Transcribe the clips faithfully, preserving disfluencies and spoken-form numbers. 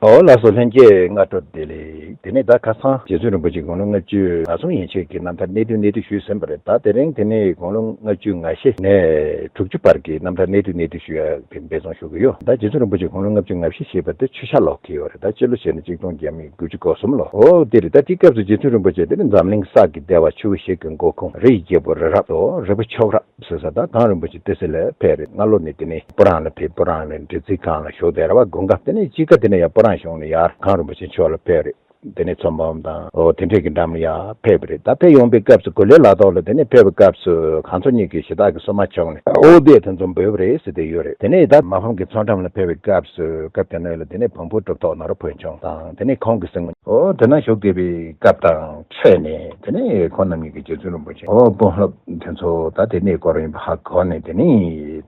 ཨོ་ལགས་སོ། ལྷན་རྒྱས་སྔ་དྲོ་བདེ་ལེགས། དེ་ནས་ད་ཁ་སང་རྗེ་བཙུན་རིན་པོ་ཆེ་དགུང་ལོ་ལྔ་བཅུ་ང་གསུམ་ཡན་ཆད་ཀྱི་རྣམ་ཐར་གནད་བསྡུས་གནད་བསྡུས་ཞུས་ཟིན་པ་རེད། ད་དེ་རིང་དེ་ནས་དགུང་ལོ་ལྔ་བཅུ་ང་བཞི་ནས་དྲུག་ཅུ་བར་གྱི་རྣམ་ཐར་གནད་བསྡུས་གནད་བསྡུས་ཞུ་ཡ་དེ་འབད་བརྩོན་ཞུ་གི་ཡོད། ད་རྗེ་བཙུན་རིན་པོ་ཆེ་དགུང་ལོ་ལྔ་བཅུ་ང་བཞི་ཞེས་པ་དེ་ཆོས་ཞྭ་ལོ་གི་ཡོད་རེད། ད་སྤྱི་ལོ་བྱས་ན་གཅིག་སྟོང་བརྒྱ་མེད་དགུ་བཅུ་གོ་གསུམ་ལོ། ཨོ་དེ་རེད། ད་དེའི་སྐབས་སུ་རྗེ་བཙུན་རིན་པོ་ཆེ་དེ་ནི་འཛམ་གླིང་སྲས་ཀྱི་བདེ་བ་ཆུ་བོ་བཞི་གི་མགོ་ཁུངས་རི་ཡི་རྒྱལ་པོ་རི་རབ་ཏུ་རི་བོ་ཆོས་རབ་ཟེར་ས་ད་གངས་རིན་པོ་ཆེ་ཏི་སེ་ལ་ཕེབས་རེད། སྔ་ལོ་ནས་དེ་ནས་སྤུ་རང་ལ་ཕེབས། སྤུ་རང་ལ་འདྲེ་རྩིས་ཁང་ལ་བཞུགས་བསྡད་རེད་བ། དགུན་ཁ་དེ་ནས་གཅིག་ཁ་དེ་ནས་ཡར་སྤུ་རང་གཞུང་ནས་ཡར་གངས་རིན་པོ་ཆེ་ཕྱོགས་ལ་ཕེབས་རེད། དེ་ནས་ཚོ་འབུམ་དང་ཨོ་དེ་འདྲས་ཀྱི་འགྲམ་ལ་ཡར་ཕེབས་པ་རེད། ད་ཕེབས་ཡོང་པའི་སྐབས་སུ་གོ་ལའི་ལ་ཐོག་ལ་དེ་ནས་ཕེབས་པའི་སྐབས་སུ་གངས་མཚོ་གཉིས་ཀྱི་ཞི་བདག་གི་སྲུང་མ་ཆུང་ནས་ཨོ་དེ་དེ་ཚོ་འབོད་པ་རེད་ཟེར་བསྡད་ཡོད་རེད། དེ་ནས་ད་མ་ཕམ་གྱི་མཚོ་འགྲམ་ལ་ཕེབས་པའི་སྐབས་སུ་སྐབས་དེ་ནས་ལ་དེ་ནས་བོན་པོ་གྲུབ་ཐོབ་ནོར་བུ་བོན་ཆུང་དང་དེ་ནས་ཁོང་གི་སྲིང་མོ་ཨོ་དེ་ན་བཞུགས་བསྡད་པའི་སྐབས་དང་འཕྲད་ནས་དེ་ནས་ཁོང་རྣམ་གཉིས་ཀྱིས་རྗེ་བཙུན་རིན་པོ་ཆེ་ཨོ་དཔོན་སློབ་དེ་ཚོ་ད་དེ་ནས་སྐོར་ཡིན་པ་ཧ་གོ་ནས་དེ་ནས་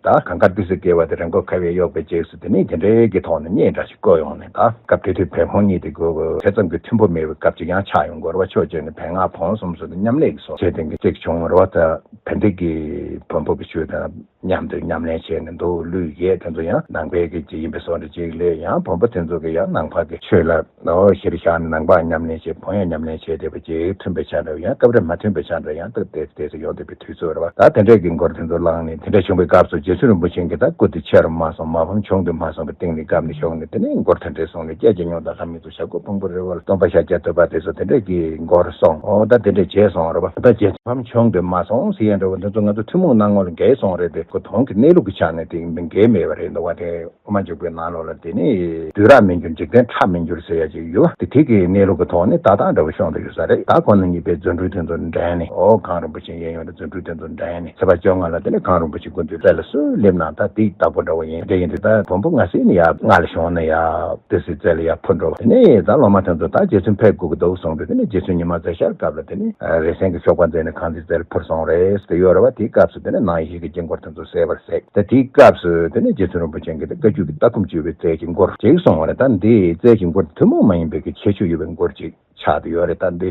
ད་གངས་དཀར་ཏི་སེ་བརྒལ་བ་དེ་རི་མགོ་ཁ་བས་གཡོགས་པའི་རྗེས་སུ་དེ་ནས་དེ་འདྲའི་གི་ཐོག་ནས་བརྙན་འདྲ་ཞིག་བཀོད་ཡོང་ནས། ད་སྐབས་དེ་དུས་བོན་ཁོང་གཉིས་དེ་གོ་དེ་ཙམ་གྱི་མཐུན་པོ་མེད་པའི་སྐབས་ཅིག་ཡང་ཆགས་ཡོང་གི་རེད་བ། ཕྱོགས་གཅིག་ནས་བོན་སྔགས་བོན་གསུམ་སོགས་དེ་མཉམ་ལས་ཀྱི་སོ་ཆེ་ལྡན་གྱི་ཅིག་བྱུང་རེད་བ། ད་བོན་སྡེ་གི་བོན་པོ་གི་ཆོས་དང་མཉམ་དུ་མཉམ་ལེན་བྱས་ནས་འདུག་གླུ་ཡི་གེ་དེ་ཚོ་ཡང་ནང་པའི་གི་ཅིག་ཡིན་པའི་བཟོ་འདྲ་ཅིག་ལས་ཡང་བོན་པོ་དེ་ཚོ་གི་ཡང་ནང་པ་གི་ཆོས་ལ། ཨོ་གཞིར་བཞག་ནས་ནང་པ་མཉམ་ལེན་བྱས། བོན་ཡང་མཉམ་ལེན་བྱས་བསྡད་པ་ཅིག་མཐུན་པའི་ཆ་འདྲ་ཡང་སྐབས་རེ་མ་མཐུན་པའི་ཆ་འདྲ་ཡང་ཏོག་ཏོག་ཏོག་ཏོག་ཡོང་བསྡད་པའི་དུས་ཚོད་རེད་བ། ད་དེ་འདྲས་ཀྱི་མགུར་དེ་ཚོ་བླངས་ནས་དེ་འདྲས་བྱུང་བའི་སྐབས་སུ་རྗེ་བཙུན་རིན་པོ་ཆེ་གིས་ད་སྐུ་དེ་ཆེར་མ་སོང་། མ་ཕམ་ཆུང་དུ་མ་སོང་བའི་སྟེང་ནས་བཀབ་ནས་ཞོག་ནས་དེ་ནས་མགུར་དེ་འདྲས་གསུངས་ནས། སྐྱེ་རྒ་ན་འཆི་ལྷ་མིའི་གཙུག་ཞབས་ཀྱི་ཕུང་པོ་རི་བོ་ལ་སྟོན་པ་ཤཱཀྱ་ཐུབ་པ་དེ་ཚོ་དེ་འདྲས་ཀྱི་མགུར་གསུངས། ཨོ་ད་དེ་འདྲས་བྱས་སོང་རེད་བ། ད་རྗེ་ཕམ་ཆུང་དུ་མ་སོང་ཟེར་ཡ་འདྲ་བོ་དེ་ཚོ་ང་ཚོ་ཐུན་མོང་སྣང་ངོ་ལ་འགལ་སོང་རེད་དེ། ཁོ་དོན་གྱི་གནས་ལུགས་ཀྱི་ཆ་ནས་དེ་འགལ་མེད་པ་རེད་འདུག་བ། དེ། དབུ་མ་འཇུག་པའི་ནང་ལོགས་ལ་དེ་ནི་དུས་རབས་མི་འགྱུར་འཇིག་རྟེན་ཁྲ་མི་འགྱུར་ཟེར་ཡ་ཅིག་ཡོད། དེ་དེ་གི་གནས་ལུགས་ཀྱི་ཐོག་ནས་ད་ལྟ་འདྲ་བོ་ཤོང་དུ་ཡོད་ས་རེད། ད་ཁོང་རྣམ་གཉིས་པའི་རྫུ་འཕྲུལ་དེ་ཚོ་འགྲན་ནས། ཨོ་གངས་རིན་པོ་ཆེ་གཡས་གཡོན་ལ་རྫུ་འཕྲུལ་དེ་ཚོ་འགྲན་ནས། ཚེས་པ་བཅོ་ལྔ་ལ་དེ་ནི་གངས་རིན་པོ་ཆེ་སྐུ་མདུན་རྩེ་ལ་སུ་སླེབས་ན་ད་དེའི་བདག་པོ་འདྲ་བོ་ཡིན། དེ་ཡིན་དུས་ད་བོན་པོ་ང་སྲིད་ནས་ཡར་མངའ་ལ་ཞོན་ནས་ཡར་ཏི་སེའི་རྩེ་ལ་ཡར་འཕུར་འགྲོ་བ། དེ་ནས་ད་སློབ་མ་དེ་ཚོ་ད་རྗེ་བཙུན་ཕེབས་དགོས་ཀྱི་འདུག་གསུངས་དུས། དེ་ནས་རྗེ་བཙུན་ཉི་མ་རྩེ་ཤར་སྐབས་ལ་དེ་ནི་རེ་སེང་གི་གཤོག་པ་མཛད་ནས་གངས་ཏི་སེ་ལ་འཕུར་སོང་རེད་དེ་ཡོད་རེད་བ། དེའི་སྐབས་སུ་དེ་ནས་ནང་ཡེ་ཤེས་ཀྱི་དཀྱིལ་འཁོར་དེ་ཚོ་གསལ་བར་གསལ། ད་དེའི་སྐབས་སུ་དེ་ནས་རྗེ་བཙུན་རིན་པོ་ཆེ་གིས་ད་བཀའ་བརྒྱུད་ཀྱི་ལྟ་སྒོམ་སྤྱོད་པའི་རྩལ་གྱི་མགུར་ཅིག་གསུངས་པ་རེད། ད་འདི་རྩལ་གྱི་མགུར་ཐུན་མོང་མ་ཡིན་པའི་གི་ཁྱད་ཆོས་ཡོད་པའི་མགུར་ཅིག་ཆགས་བསྡད་ཡོད་རེད། ད་འདི་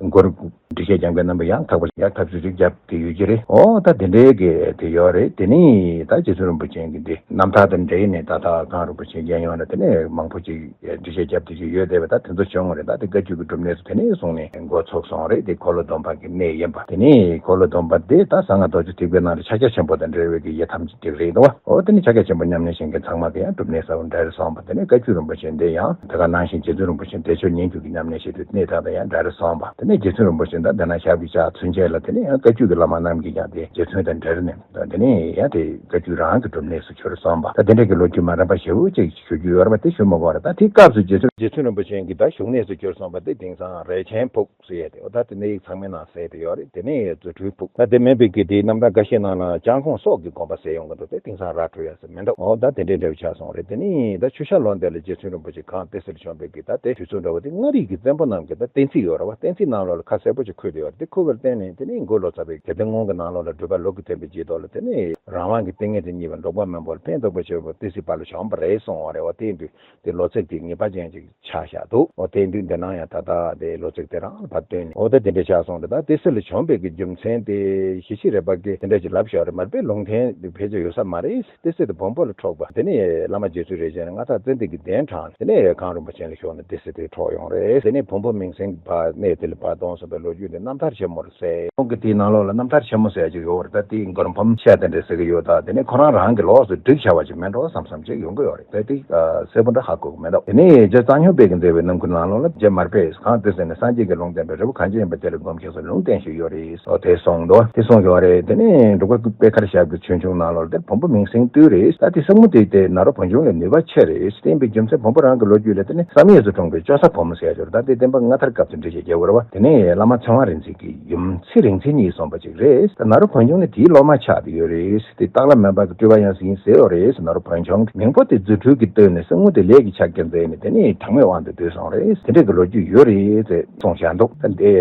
མགུར་འགྲེལ་བཤད་རྒྱབ་མཁན་རྣམ་པ་ཡང་དག་པ་ཡག་ཐག་ཆོད་ཅིག་བརྒྱབ་བསྡད་ཡོད་ཀྱི་རེད། ཨོ་ད་དེ་འདྲའི་གི་དེ་ཡོད་རེད། དེ་ནས་ད་རྗེ་བཙུན་རིན་པོ་ཆེ་གིས་འདི་རྣམ་ཐར་དང་འབྲེལ་ནས་ད་ལྟ་གངས་རིན་པོ་ཆེ་གཡས་གཡོན་ལ་དེ་ནས་མང་པོ་ཅིག་འགྲེལ་བཤད་བརྒྱབ་བསྡད་ཀྱི་ཡོད་བསྡད་པ། ད་དེ་ཚོ་བྱུང་བ་རེད། ད་དེ་བཀའ་བརྒྱུད་ཀྱི་སྒྲུབ་གནས་སུ་དེ་ནས་བཟུང་ནས་འགོ་ཚུགས་སོང་རེད། དེ་འཁོར་ལོ་སྡོམ་པ་གི་གནས་ཡིན་པ། དེ་ནས་འཁོར་ལོ་སྡོམ་པ་དེ་ད་གསང་སྔགས་རྡོ་རྗེ་ཐེག་པའི་ནང་ལ་ཕྱག་རྒྱ་ཆེན་པོ་དང་འབྲེལ་བའི་གི་ཡི་དམ་ཅིག་རེད་འདུག་བ། འོ་དེ་ནས་ཕྱག་རྒྱ་ཆེན་པོ་ཉམས་ལེན་བྱེད་མཁན་ཚང་མ་གི་ཡང་སྒྲུབ་གནས་ས་བོ་འདྲ་རེ་སོང་བ། དེ་ནས་བཀའ་བརྒྱུད་རིན་པོ་ཆེ་འདི་ཡང་དེ་ག་ནང་བཞིན་རྗེ་བཙུན་རིན་པོ་ཆེ་བདེ་མཆོག་སྙན་བརྒྱུད་ཀྱི་ཉམས་ལེན་བྱེད་དུས་གནས་དག་དང་ཡང་འདྲ་རེ་སོང་བ། དེ་ནས་རྗེ་བཙུན་རིན་པོ་ཆེ་ད་འདི་ན་ཞབས་ཀྱིས་བཅགས་ཚུན་ཆད་ལ་དེ་ནས་ཡང་བཀའ་བརྒྱུད་ཀྱི་བླ་མ་རྣམས་ཀྱིས་ཀྱང་དེ་རྗེ་བཙུན་དང་འབྲེལ་ནས། དེ་ནས་ཡང་དེ་བཀའ་བརྒྱུད་རང་གི་སྒྲུབ་གནས་སུ་གྱུར་སོང་བ། ད་དེ་འདྲ་གི་ལོ་རྒྱུས་མ་རན་པ་ཞེ་པོ་ཅིག་ཞུ་རྒྱུ་ཡོད་རེད་པ། དེ་ཞུ་མི་དགོས་རེད། ད་དེའི་སྐབས་སུ་རྗེ་བཙུན་རྗེ་བཙུན་རིན་པོ་ཆེ་གིས་ད་བཞུགས་གནས་སུ་གྱུར་སོང་བ་དེ་དེང་སང་རས་ཆེན་ཕུག་ཟེར་ཡས་དེ། འོ་ད་དེ་གནས་ཡིག་ཚང་མའི་ནང་གསལ་དེ་ཡོད་རེད། དེ་ནས་རྫུ་འཕྲུལ་ཕུག་ད་དེ་མིན་པའི་གི་དེའི་རྣམ་ཐར་འགའ་ཤས་ནང་ལ་ལྕང་ཁོང་སོག་གི་དགོན་པ་ཟེར་ཡོང་གི་འདུག་དེ་དེང་སང་ར་འཕྲོད་ཡ་ཟེར་མི་འདུག་འོ་ད་དེ་འདྲའི་འདྲ་བོ་ཆགས་སོང་རེད། དེ་ནས་ད་ཆུ་ཤ་ལོ་འདི་ལ་རྗེ་བཙུན་རིན་པོ་ཆེ་གངས་ཏི་སེ་ལ་བྱོན་པའི་གི་ད་དེ་དུས་ཚོད་འདྲ་བོ་དེ་མངའ་རིས་ཀྱི་བཙན་པོ་རྣམས་ཀྱི་ད་བསྟན་རྩིས་ཡོད་རེད་བ། བསྟན་རྩིས་ནང་ལོགས་ལ་ཁ་གསལ་པོ་ཅིག་འཁོད་དེ་ཡོད་རེད། དེ་འཁོད་པར་བརྟེན་ནས་དེ་ནས་མགོ་ལོག་ཚ་བའི་དགེ་ལྡན་ངོས་ཀྱི་ནང་ལོགས་ལ་སྒྲུབ་པ་ལུགས་ཀྱི་བསྟན་པའི་རྗེས་ཐོག་ལ་དེ་ནས་རང་དབང་གི་ཏིང་ངེ་འཛིན་བརྙེས་པ་འབྲོག་པ་སྨན་པ་ལ་ཕན་ཐོགས་པ་ཞེས་པ་ཏི་སེའི་བར་ལ་བྱོན་པ་རེད་གསུངས་པ་རེད་བ། དེ་ཡིན་དུས། དེ་ལོ་ཚིགས་དེ་ངེས་པ་ཅན་ཅིག་ཆགས་བཞག་འདུག་འོ་དེ་དུས་འདི་ནང་ཡང་ད་ལྟ་དེ་ལོ་ཚིགས་དེ་རང་ལ་ཕར་བཏོན་ནས། འོ་ད་དེ་འདྲ་ཆགས་སོང་རེད། ད་ཏི་སེ་ལ་བྱོན་པའི་གི་རྒྱུ་མཚན་དེ་ཞི་ཤི་རས་པ་གིས་དེ་འདྲ་ཅིག་ལབ་བཞག་རེད། མར་པའི་ལུང་བསྟན་དེ་ཕལ་ཆེར་ཡོད་ས་མ་རེད། ཏི་སེ་དེ་བོན་པོ་ལ་འཕྲོག་པ། དེ་ནས་བླ་མ་རྗེ་བཙུན་རས་ཆེན་མངའ་བདག་ཙན་དན་གྱི་གདན་དྲངས། དེ་ནས་གངས་རིན་པོ་ཆེ་ལ་ཞོགས་ནས་ཏི་སེ་དེ་འཕྲོག་ཡོང་རེད། དེ་ནས་བོན་པོ་མིང་སྲིང་གི་བར་གནས་དེ་ལ་བར་སྟོང་ཟིན་པའི་ལོ་རྒྱུས་དེ་རྣམ་ཐར་ཆེན་མོ་རེད་ཟེར། ཁོང་གི་དེའི་ནང་ལོགས་ལ་རྣམ་ཐར་ཆེན་མོ་ཟེར་ཡ་ཅིག་ཡོད་རེད། ད་དེའི་མགུར་འབུམ་ཆེ་དེ་འདྲ་ཟེར་གི་ཡོད། ད་དེ་ནས་ཁོ་རང་རང་གི་ལོགས་སུ་བསྒྲིགས་བཞག་པ་ཅིག་མིན་འགྲོ་བསམ་བསམ་ཅིག་ཡོང་གི་ཡོད་རེད། ད་དེ་གསལ་པོ་འདྲ་ཧ་གོ་གི་མི་འདུག་དེ་ནས་རྗེ་གཙང་སྨྱོན་པའི་གི་མཛད་པའི་རྣམ་མགུར་ནང་ལོགས་ལ་རྗེ་མར་པས་གངས་ཏི་སེ་ནས་སངས་རྒྱས་ཀྱི་ལུང་བསྟན་པའི་རི་བོ་གངས་ཅན་ཡིན་པ་དེ་ལ་སྒོམ་ཞིག་ཟེར་ལུང་བསྟན་ཞིག་ཡོད་རེད། ཨོ་དེ་གསུངས་འདུག་དེ་གསུངས་ཡོད་རེད། དེ་ནས་འབྲུག་པ་པད་དཀར་ཞབས་ཀྱི་ཆོས་འབྱུང་ནང་ལོགས་ལ་དེ་བོན་པོ་མིང་སྲིང་ཏོག་ཙམ་རེད། ད་དེ་སྲིང་མོ་དེ་དེ་ནཱ་རོ་བོན་ཆུང་ལས་ནུས་པ་ཆེ་རེད་བསྟན་པའི་རྒྱུ་མཚན་བོན་པོ་རང་གི་ལོ་རྒྱུས་ལ་དེ་ནས་བསམ་ཡས་སུ་འཁྲུངས་པའི་ལྕོག་བཟའ་བུ་མོ་ཟེར་ཡ་ཅིག་ཡོད་རེད། ད་དེ་བསྟན་པ་སྔ་དར་སྐབས་སུ་འགྲེལ་བཤད་རྒྱག་དགོས་རེད་བ། དེ་ནས་བླ་མ་ཚེ་དབང་རིག་འཛིན་གྱི་ཡུམ་ཚེ་རིང་མཚན་གཉིས་གསུངས་པ་ཅིག་རེད། ད་ནཱ་རོ་བོན་ཆུང་ནི་དེའི་སློབ་མ་ཆགས་བསྡད་ཡོད་རེད། དེ་སྟག་ལྷ་སྨན་པ་གི་སྤྲུལ་པ་ཡང་ཡིན་ཟེར་ཡོད་རེད། ནཱ་རོ་བོན་ཆུང་གི་མིང་པོ་དེ་རྫུ་འཕྲུལ་གྱིས་བཏོན་ནས་སྲིང་མོ་དེ་ལས་ཀྱི་ཆ་རྐྱེན་མཛད་ནས་དེ་ནས་གྲངས་མེད་དབང་དུ་བསྡུས་སོང་རེད། དེ་འདྲས་ཀྱི་ལོ་རྒྱུས་ཡོད་རེད་ཟེར་གསུངས་བཞག་འདུག་ད་དེ་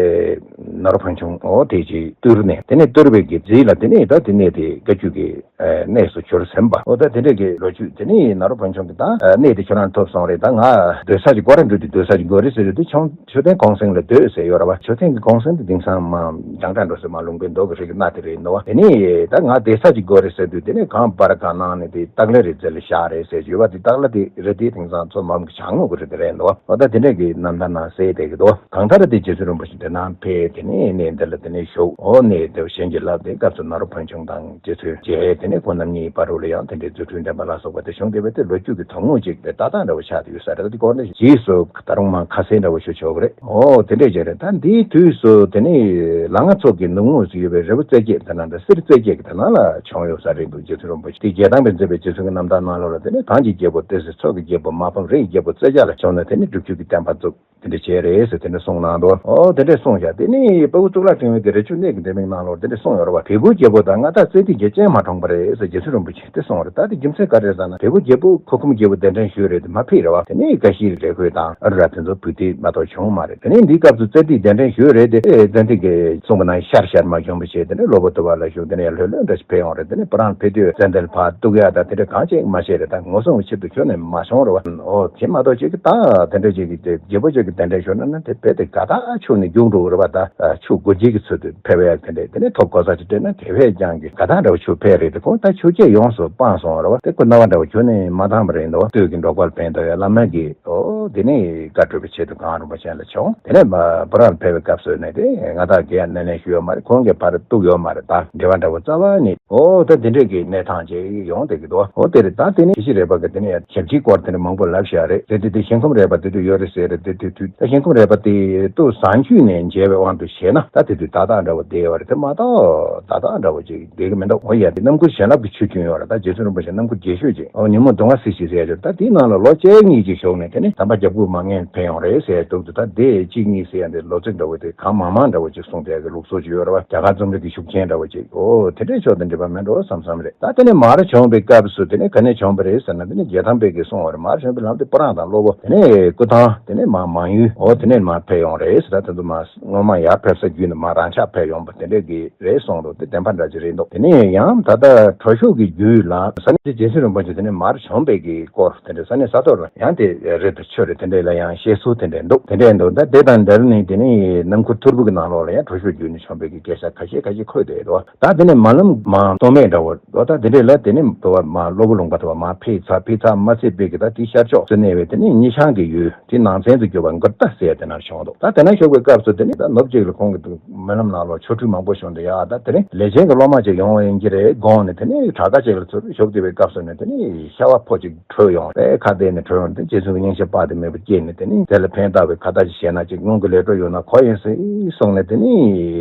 ནཱ་རོ་བོན་ཆུང་འོ་དེ་ཅིག་བཏུལ་ནས་དེ་ནས་བཏུལ་བའི་གི་རྗེས་ལ་དེ་ནས་ད་དེ་ནས་དེ་བཀའ་བརྒྱུད་ ཀྱི་གནས་སུ་གྱུར་ཟིན་པ། འོ་ད་དེ་འདྲས་ཀྱི་ལོ་རྒྱུས་དེ་ནི་ནཱ་རོ་ཕན་ཆུང་གི་ད་གནས་དེ་ཁྱོད་རང་ཐོབ་སོང་རེད། ད་ང་སྡོད་ས་ཅིག་དགོས་རེད་འདུག་དེ་སྡོད་ས་ཅིག་དགོས་རེད་ཟེར་དུས་དེ་ཆུང་མཆོད་རྟེན་གུང་སེང་ལ་སྡོད་ཟེར་ཡོད་ར་བ། མཆོད་རྟེན་གྱི་གུང་སེང་དེ་དེང་སང་མ་རྒྱང་གྲགས་འགྲོ་སྲིད་མ་ལུང་པའི་མདོ་གི་རིགས་ཀྱི་གནའ་དེ་རེད་འདུག་བ། དེ་ནས་ད་ང་བསྡད་ས་ཅིག་དགོས་རེད་ཟེར་དུས་དེ་ནས་གངས་བར་གངས་ནང་ནས་དེ་སྟག་ལེ་རི་རྩེ་ལ་བཞག་རེད་ཟེར་ཞུས་པ། དེ་སྟག་ལེ་དེ་རི་དེ་དེང་སང་མཚོ་འབབ་གི་བྱང་ངོས་ཀྱི་རི་དེ་རེད་འདུག་བ། འོ་ད་དེ་འདྲས་ཀྱི་རྣམ་ཐར་ནང་གསལ་བསྡད་ཀྱི་འདུག་གང་ལྟར་དེ་རྗེ་བཙུན་རིན་པོ་ཆེ་དེ་ནང་ཕེབས་དེ་ནས་གནས་འདི་ལ་དེ་ནས་བཞུགས། འོ་གནས་དེ་བཞེངས་ཀྱི་ལབ་དེ་སྐབས་སུ་ནཱ་རོ་ཕན་ཆུང་དང་རྗེ་བཙུན་རྗེ་དེ་ནས་ཁོང་རྣམ་གཉིས་བར་དུ་ལ་ཡང་དེ་འདྲའི་རྫུ་འཕྲུལ་འགྲན་པ་ལ་སོགས་པ་དེ་བྱུང་བསྡད་པ་དེ་ལོ་རྒྱུས་ཀྱི་ཐུང་ངུ་ཅིག་དེ་ཏག་ཏག་འདྲ་བོ་ཆགས་ཏེ་ཡོད་ས་རེད། ད་དེ་སྐོར་ནས་རྗེས་སུ་ད་རུང་མ་ཁ་གསལ་འདྲ་བོ་ཞུ་ཆོག་གི་རེད། འོ་དེ་འདྲས་ཅིག་རེད། ད་འདིའི་དུས་སུ་དེ་ནས་ལ་ང་ཚོ་གི་ནུབ་ངོས་སུ་ཡོད་པའི་རི་བོ་རྩེ་བརྒྱད་དེ་ནང་དང་གསེར་རྩེ་བརྒྱད་ཀྱི་དེ་ནང་ལ་བྱུང་ཡོད་ས་རེད་འདུག་རྗེ་བཙུན་རིན་པོ་ཆེ་དེ་རྒྱལ་ཐང་པའི་མཛད་པའི་རྗེ་བཙུན་གྱི་རྣམ་ཐར་ནང་ལོགས་ལ་དེ་ནས་གངས་ཀྱི་རྒྱལ་པོ་ཏི་སེ། མཚོ་གི་རྒྱལ་པོ་མ་ཕམ། རི་ཡི་རྒྱལ་པོ་རྩེ་རྒྱ་ལ་བྱོན་ནས་དེ་ནས་སྒྲུབ་བརྒྱུད་ཀྱི་བསྟན་པ་བཙུགས། དེ་འདྲ་བྱས་རེད་ཟེར་དེ་འདྲ་གསུངས་གནང་འདུག་འོ་དེ་འདྲ་གསུངས་བཞག་དེ་ནི་དཔའ་བོ་གཙུག་ལག་ཕྲེང་བའི་དེ་རི་ཆུ་གནས་ཀྱི་འདེབས་མིག་ནང་ལོགས་དེ་འདྲ་གསུངས་ཡོད་རེད་བ། དེ་གུ་རྒྱལ་པོ་དང་མངའ་བདག་རྩེ་ལྡན་གྱི་སྤྱན་མ་འཁྲུངས་པ་རེད་ཟེར་རྗེ་བཙུན་རིན་པོ་ཆེས་དེ་གསུངས་རེད། ད་དེ་རྒྱུ་མཚན་ག་རེ་རེད་ཟེར་ན་དེ་གུ་རྒྱལ་པོ་ཁུ་ཁུམ་རྒྱལ་པོ་གདན་འདྲེན་ཞུས་རེད་དེ་མ་ཕེབས་རེད་བ། དེ་ནས་བཀྲ་ཤིས་རེ་ཁོལ་དང་ཨ་རུ་ར་དེ་ཚོ་བུ་དེ་མ་གཏོགས་བྱུང་མ་རེད། དེ་ནས་འདིའི་སྐབས་སུ་རྩེ་ལྡན་གདན་འདྲེན་ཞུས་རེད་དེ་རྩེ་ལྡན་གྱི་གསུངས་པ་ན་ཤར་ཤར་མ་བྱུང་བ་བྱས་དེ་ནས་ལོ་བོ་དུ་བ་ལ་བཞུགས། དེ་ནས་ལྷོད་ལྷོད་འདྲ་ཞིག་ཕེབས་ཡོང་རེད། དེ་ནས་པུ་རང་ཕེབས་དུས་ཙན་དན་ཕར་གཏུག་ཡ་ད་དེ་འདྲ་གང་བྱེད་མ་བྱེད་རེད། ད་ངོ་སྲུང་གི་ཆེད་དུ་ཁྱོན་ནས་མ་བྱུང་རེད་བ། ཨོ་དེ་མ་གཏོགས་ཅིག་གི་ད་དེ་འདྲ་ཅིག་གི་དེ་རྒྱལ་པོ་ཅིག་གི་གདན་འདྲེན་ཞུས་ན་ན་དེ་རྦད་དེ་དགའ་ཐག་ཆོད་ནས་རྒྱུགས་འགྲོ་གི་རེད་བ། ད་ཆུ་དགུ་རྒྱལ་གྱི་ཚུལ་དུ་ཕེབས་ཡ་དེ་འདྲས་དེ་ནས་ཐོབ་གོ་ས་ཅིག་སྤྲད་ན་དེ་བས་ཀྱང་གི་དགའ་ཐག་འདྲ་བོ་ཆུ་ཕེབས་རེད་དེ་ཁོང་ད་ཆུ་སྐྱེས་ཡོངས་སུ་སྤངས་སོང་རེད་བ། དེ་ཁོ་རྣ་བ་འདྲ་བོ་ཁྱོན་ནས་མ་བཏང་བ་རེད་འདུག་སྟོད་ཀྱི་འབྲོག་པར་ཕན་ཐོགས་ཡ་བླ་མ་གི་ཨོ་དེ་ནས་བཀའ་སྒྲུབ་པའི་ཆེད་དུ་གངས་རིན་པོ་ཆེ་ལ་བྱོན། དེ་ནས་མ་པུ་རང་ཕེབས་པའི་སྐབས་སུ་ནས་དེ་ང་དང་ག་ཡ་སྣེ་ལེན་ཞུས་ཡོད་མ་རེད། ཁོང་གིས་ཕར་གཏུགས་ཡོད་མ་རེད། ད་འབྲེལ་བ་འདྲ་བོ་རྩ་བ་ནས། ཨོ་ད་དེ་འདྲས་ཀྱི་གནས་སྟངས་ཅིག་ཡོང་བསྡད་ཀྱི་འདུག་ཨོ་དེ་རེད། ད་དེ་ནས་ཞི་ཞི་རས་པ་གི་དེ་ནས་ཡང་ཞབས་ཕྱིའི་སྐོར་དེ་འདྲ་མང་པོ་ལབ་བཞག་རེད། དེ་དུས་དེ་ཞིང་ཁམས་རས་པ་དེ་དུས་ཡོད་རེད་ཟེར་རེད། དེ་དུས་དུས་ད་ཞིང་ཁམས་རས་པ་དེ་ཏུ་བཟང་རྒྱུད་ནས་མཇལ་བའི་དབང་དུ་བྱས་ན་ད་དེ་དུས་ཏག་ཏག་འདྲ་བོ་བསྡད་ཡོད་རེད། དེ་མ་གཏོགས་ཏག་ཏག་འདྲ་བོ་ཅིག་བསྡད་ཀྱི་མི་འདུག་ཨོ་ཡ་དེ་རྣམ་མགུར་བྱིན་རླབས་ཀྱི་ཆུ་རྒྱུན་ཡོད་རེད། ད་རྗེ་བཙུན་རིན་པོ་ཆེ་རྣམ་མགུར་རྒྱས་ཤོས་ཅིག་ཨོ་ཉིན་མོ་གདུང་བ་སེལ་ཞིག་ཟེར་ཡ་ཅིག་ད་དེའི་ནང་ལ་ལོ་གཅིག་གཉིས་ཅིག་བཞུགས་ནས་དེ་ནས་དམ་པ་རྒྱབ་ཁུག་མ་ངན་ཕེབས་ཡོང་རེད་ཟེར་ཡ་འདུག་ད་དེ་གཅིག་གཉིས་ཟེར་ཡ་འདི་ལོ་ཚིགས་འདྲ་བོ་དེ་གང་མང་མང་འདྲ་བོ་ཅིག་གསུངས་བསྡད་ཀྱི་ལུགས་སྲོལ་ཅིག་ཡོད་རེད་བ། རྒྱ་གར་རྩོམ་རིག་གི་ཤུགས་རྐྱེན་འདྲ་བོ་ཅིག་ཨོ་དེ་འདྲའི་ཕྱོགས་དང་འབྲེལ་བ་མེད་འགྲོ་བསམ་བསམ་རེད། ད་དེ་ནས་མར་བྱོན་པའི་སྐབས་སུ་དེ་ནས་ག་ནས་བྱོན་པ་རེད་ཟེར་ན་དེ་ནས་རྒྱལ་ཐང་པའི་གིས་གསུངས་པ་རེད། མར་བྱོན་པའི་ལམ་དེ་སྤུ་རངས་དང་གློ་བོ་དེ་ནས་སྐུ་ཐང་དེ་ནས་མར་མང་ཡུལ་ཨོ་དེ་ནས་མར་ཕེབས་ཡོང་རེད་ཟེར། ད་དེ་ཚོ་མར་སྔོན་མ་ཡར་ཕེབས་ས་བརྒྱུད་ནས་མར་རང་ཆགས་ཕེབས་ཡོང་པ་དེ་འདྲས་ཀྱི་རེད་གསུངས་འདུག་དེ་བདེན་པ་འདྲ་ཅིག་རེད་འདུག་དེ་ནས་ཡང་ད་ལྟ་གྲོ་ཤུགས་ཀྱི་རྒྱུད་ལ་ས་གནས་རྗེ་བཙུན་རིན་པོ་ཆེ་དེ་ནས་མར་བྱོན་པའི་གི་སྐོར་དེ་འདྲས་ས་གནས་ས་ཐོག་ལ་ཡང་དེ་རེད་དུ་ཆོས་རེད་དེ་འདྲས་ལ་ཡང་བཤད་སྲོལ་དེ་འདྲས་འདུག་དེ་འདྲས་འདུག་ད་དེ་དང་འབྲེལ་ནས་དེ་ནས་ནམ་མཁའ་ཐོར་བུ་གི་ནང་ལོགས་ལ་ཡང་གྲོ་ཤུགས་རྒྱུད་ནས་བྱོན་པའི་གི་སྐད་ཆ་ཁ་ཤས་ཁ་ཤས་འཁོད་བསྡད་འདུག་ད་དེ་ནས་མར་ལམ་མར་སྟོད་སྨད་འདྲ་བོ་འདུག་ད་དེ་འདྲས་ལ་དེ་ནས་འདུག་མར་གློ་བུར་ལུང་པ་དུ་བ་མར་ཕེབས་ཚར་ཕེབས་ཚར་མ་ཚད་པའི་གི་ད་དེའི་ཤར་ཕྱོགས་སུ་གནས་པའི་དེ་ནས་ཉི་ཤང་གི་ཡུལ། དེ་ནང་ཚན་དུ་གྱུར་པ་མགུར་རྟ་ཟེར་དེ་ན་བྱུང་འདུག་ད་དེ་ན་བཞུགས་པའི་སྐབས་སུ་དེ་ནི་ད་ནུབ་གཅིག་ལ་ཁོང་གི་འདུག་སྨོན་ལམ་ནང་ལོགས་ཆོ་འཕྲུལ་མང་པོ་བྱུང་འདུག་ཡ་ད་དེ་རིང་ལས་ཅན་གྱི་སློབ་མ་ཅིག་ཡོང་བ་ཡིན་གྱི་རེད་དགོངས་ནས་དེ་ནི་བྲག་དཀར་ཅིག་ལ་ཚུར་བཞུགས་བསྡད་པའི་སྐབས་སུ་ནི་དེ་ནི་ཤ་བ་ཕོ་གཅིག་བྲོས་ཡོང་རེད། ཁ་གཏད་ནས་བྲོས་ཡོང་དེ་རྗེ་བཙུན་གྱི་སྙིང་རྗེ་དཔག་ཏུ་མེད་པ་སྐྱེས་ནས་དེ་ནི་དེ་ལ་ཕན་བཏགས་པའི་ཁ་བརྡ་ཅིག་བྱས་ན་ཅིག་སྔོན་གྱི་ལས་འཕྲོ་ཡོད་ན་གོ་ཡིན་སྲིད་གསུངས་ནས་དེ་ནི་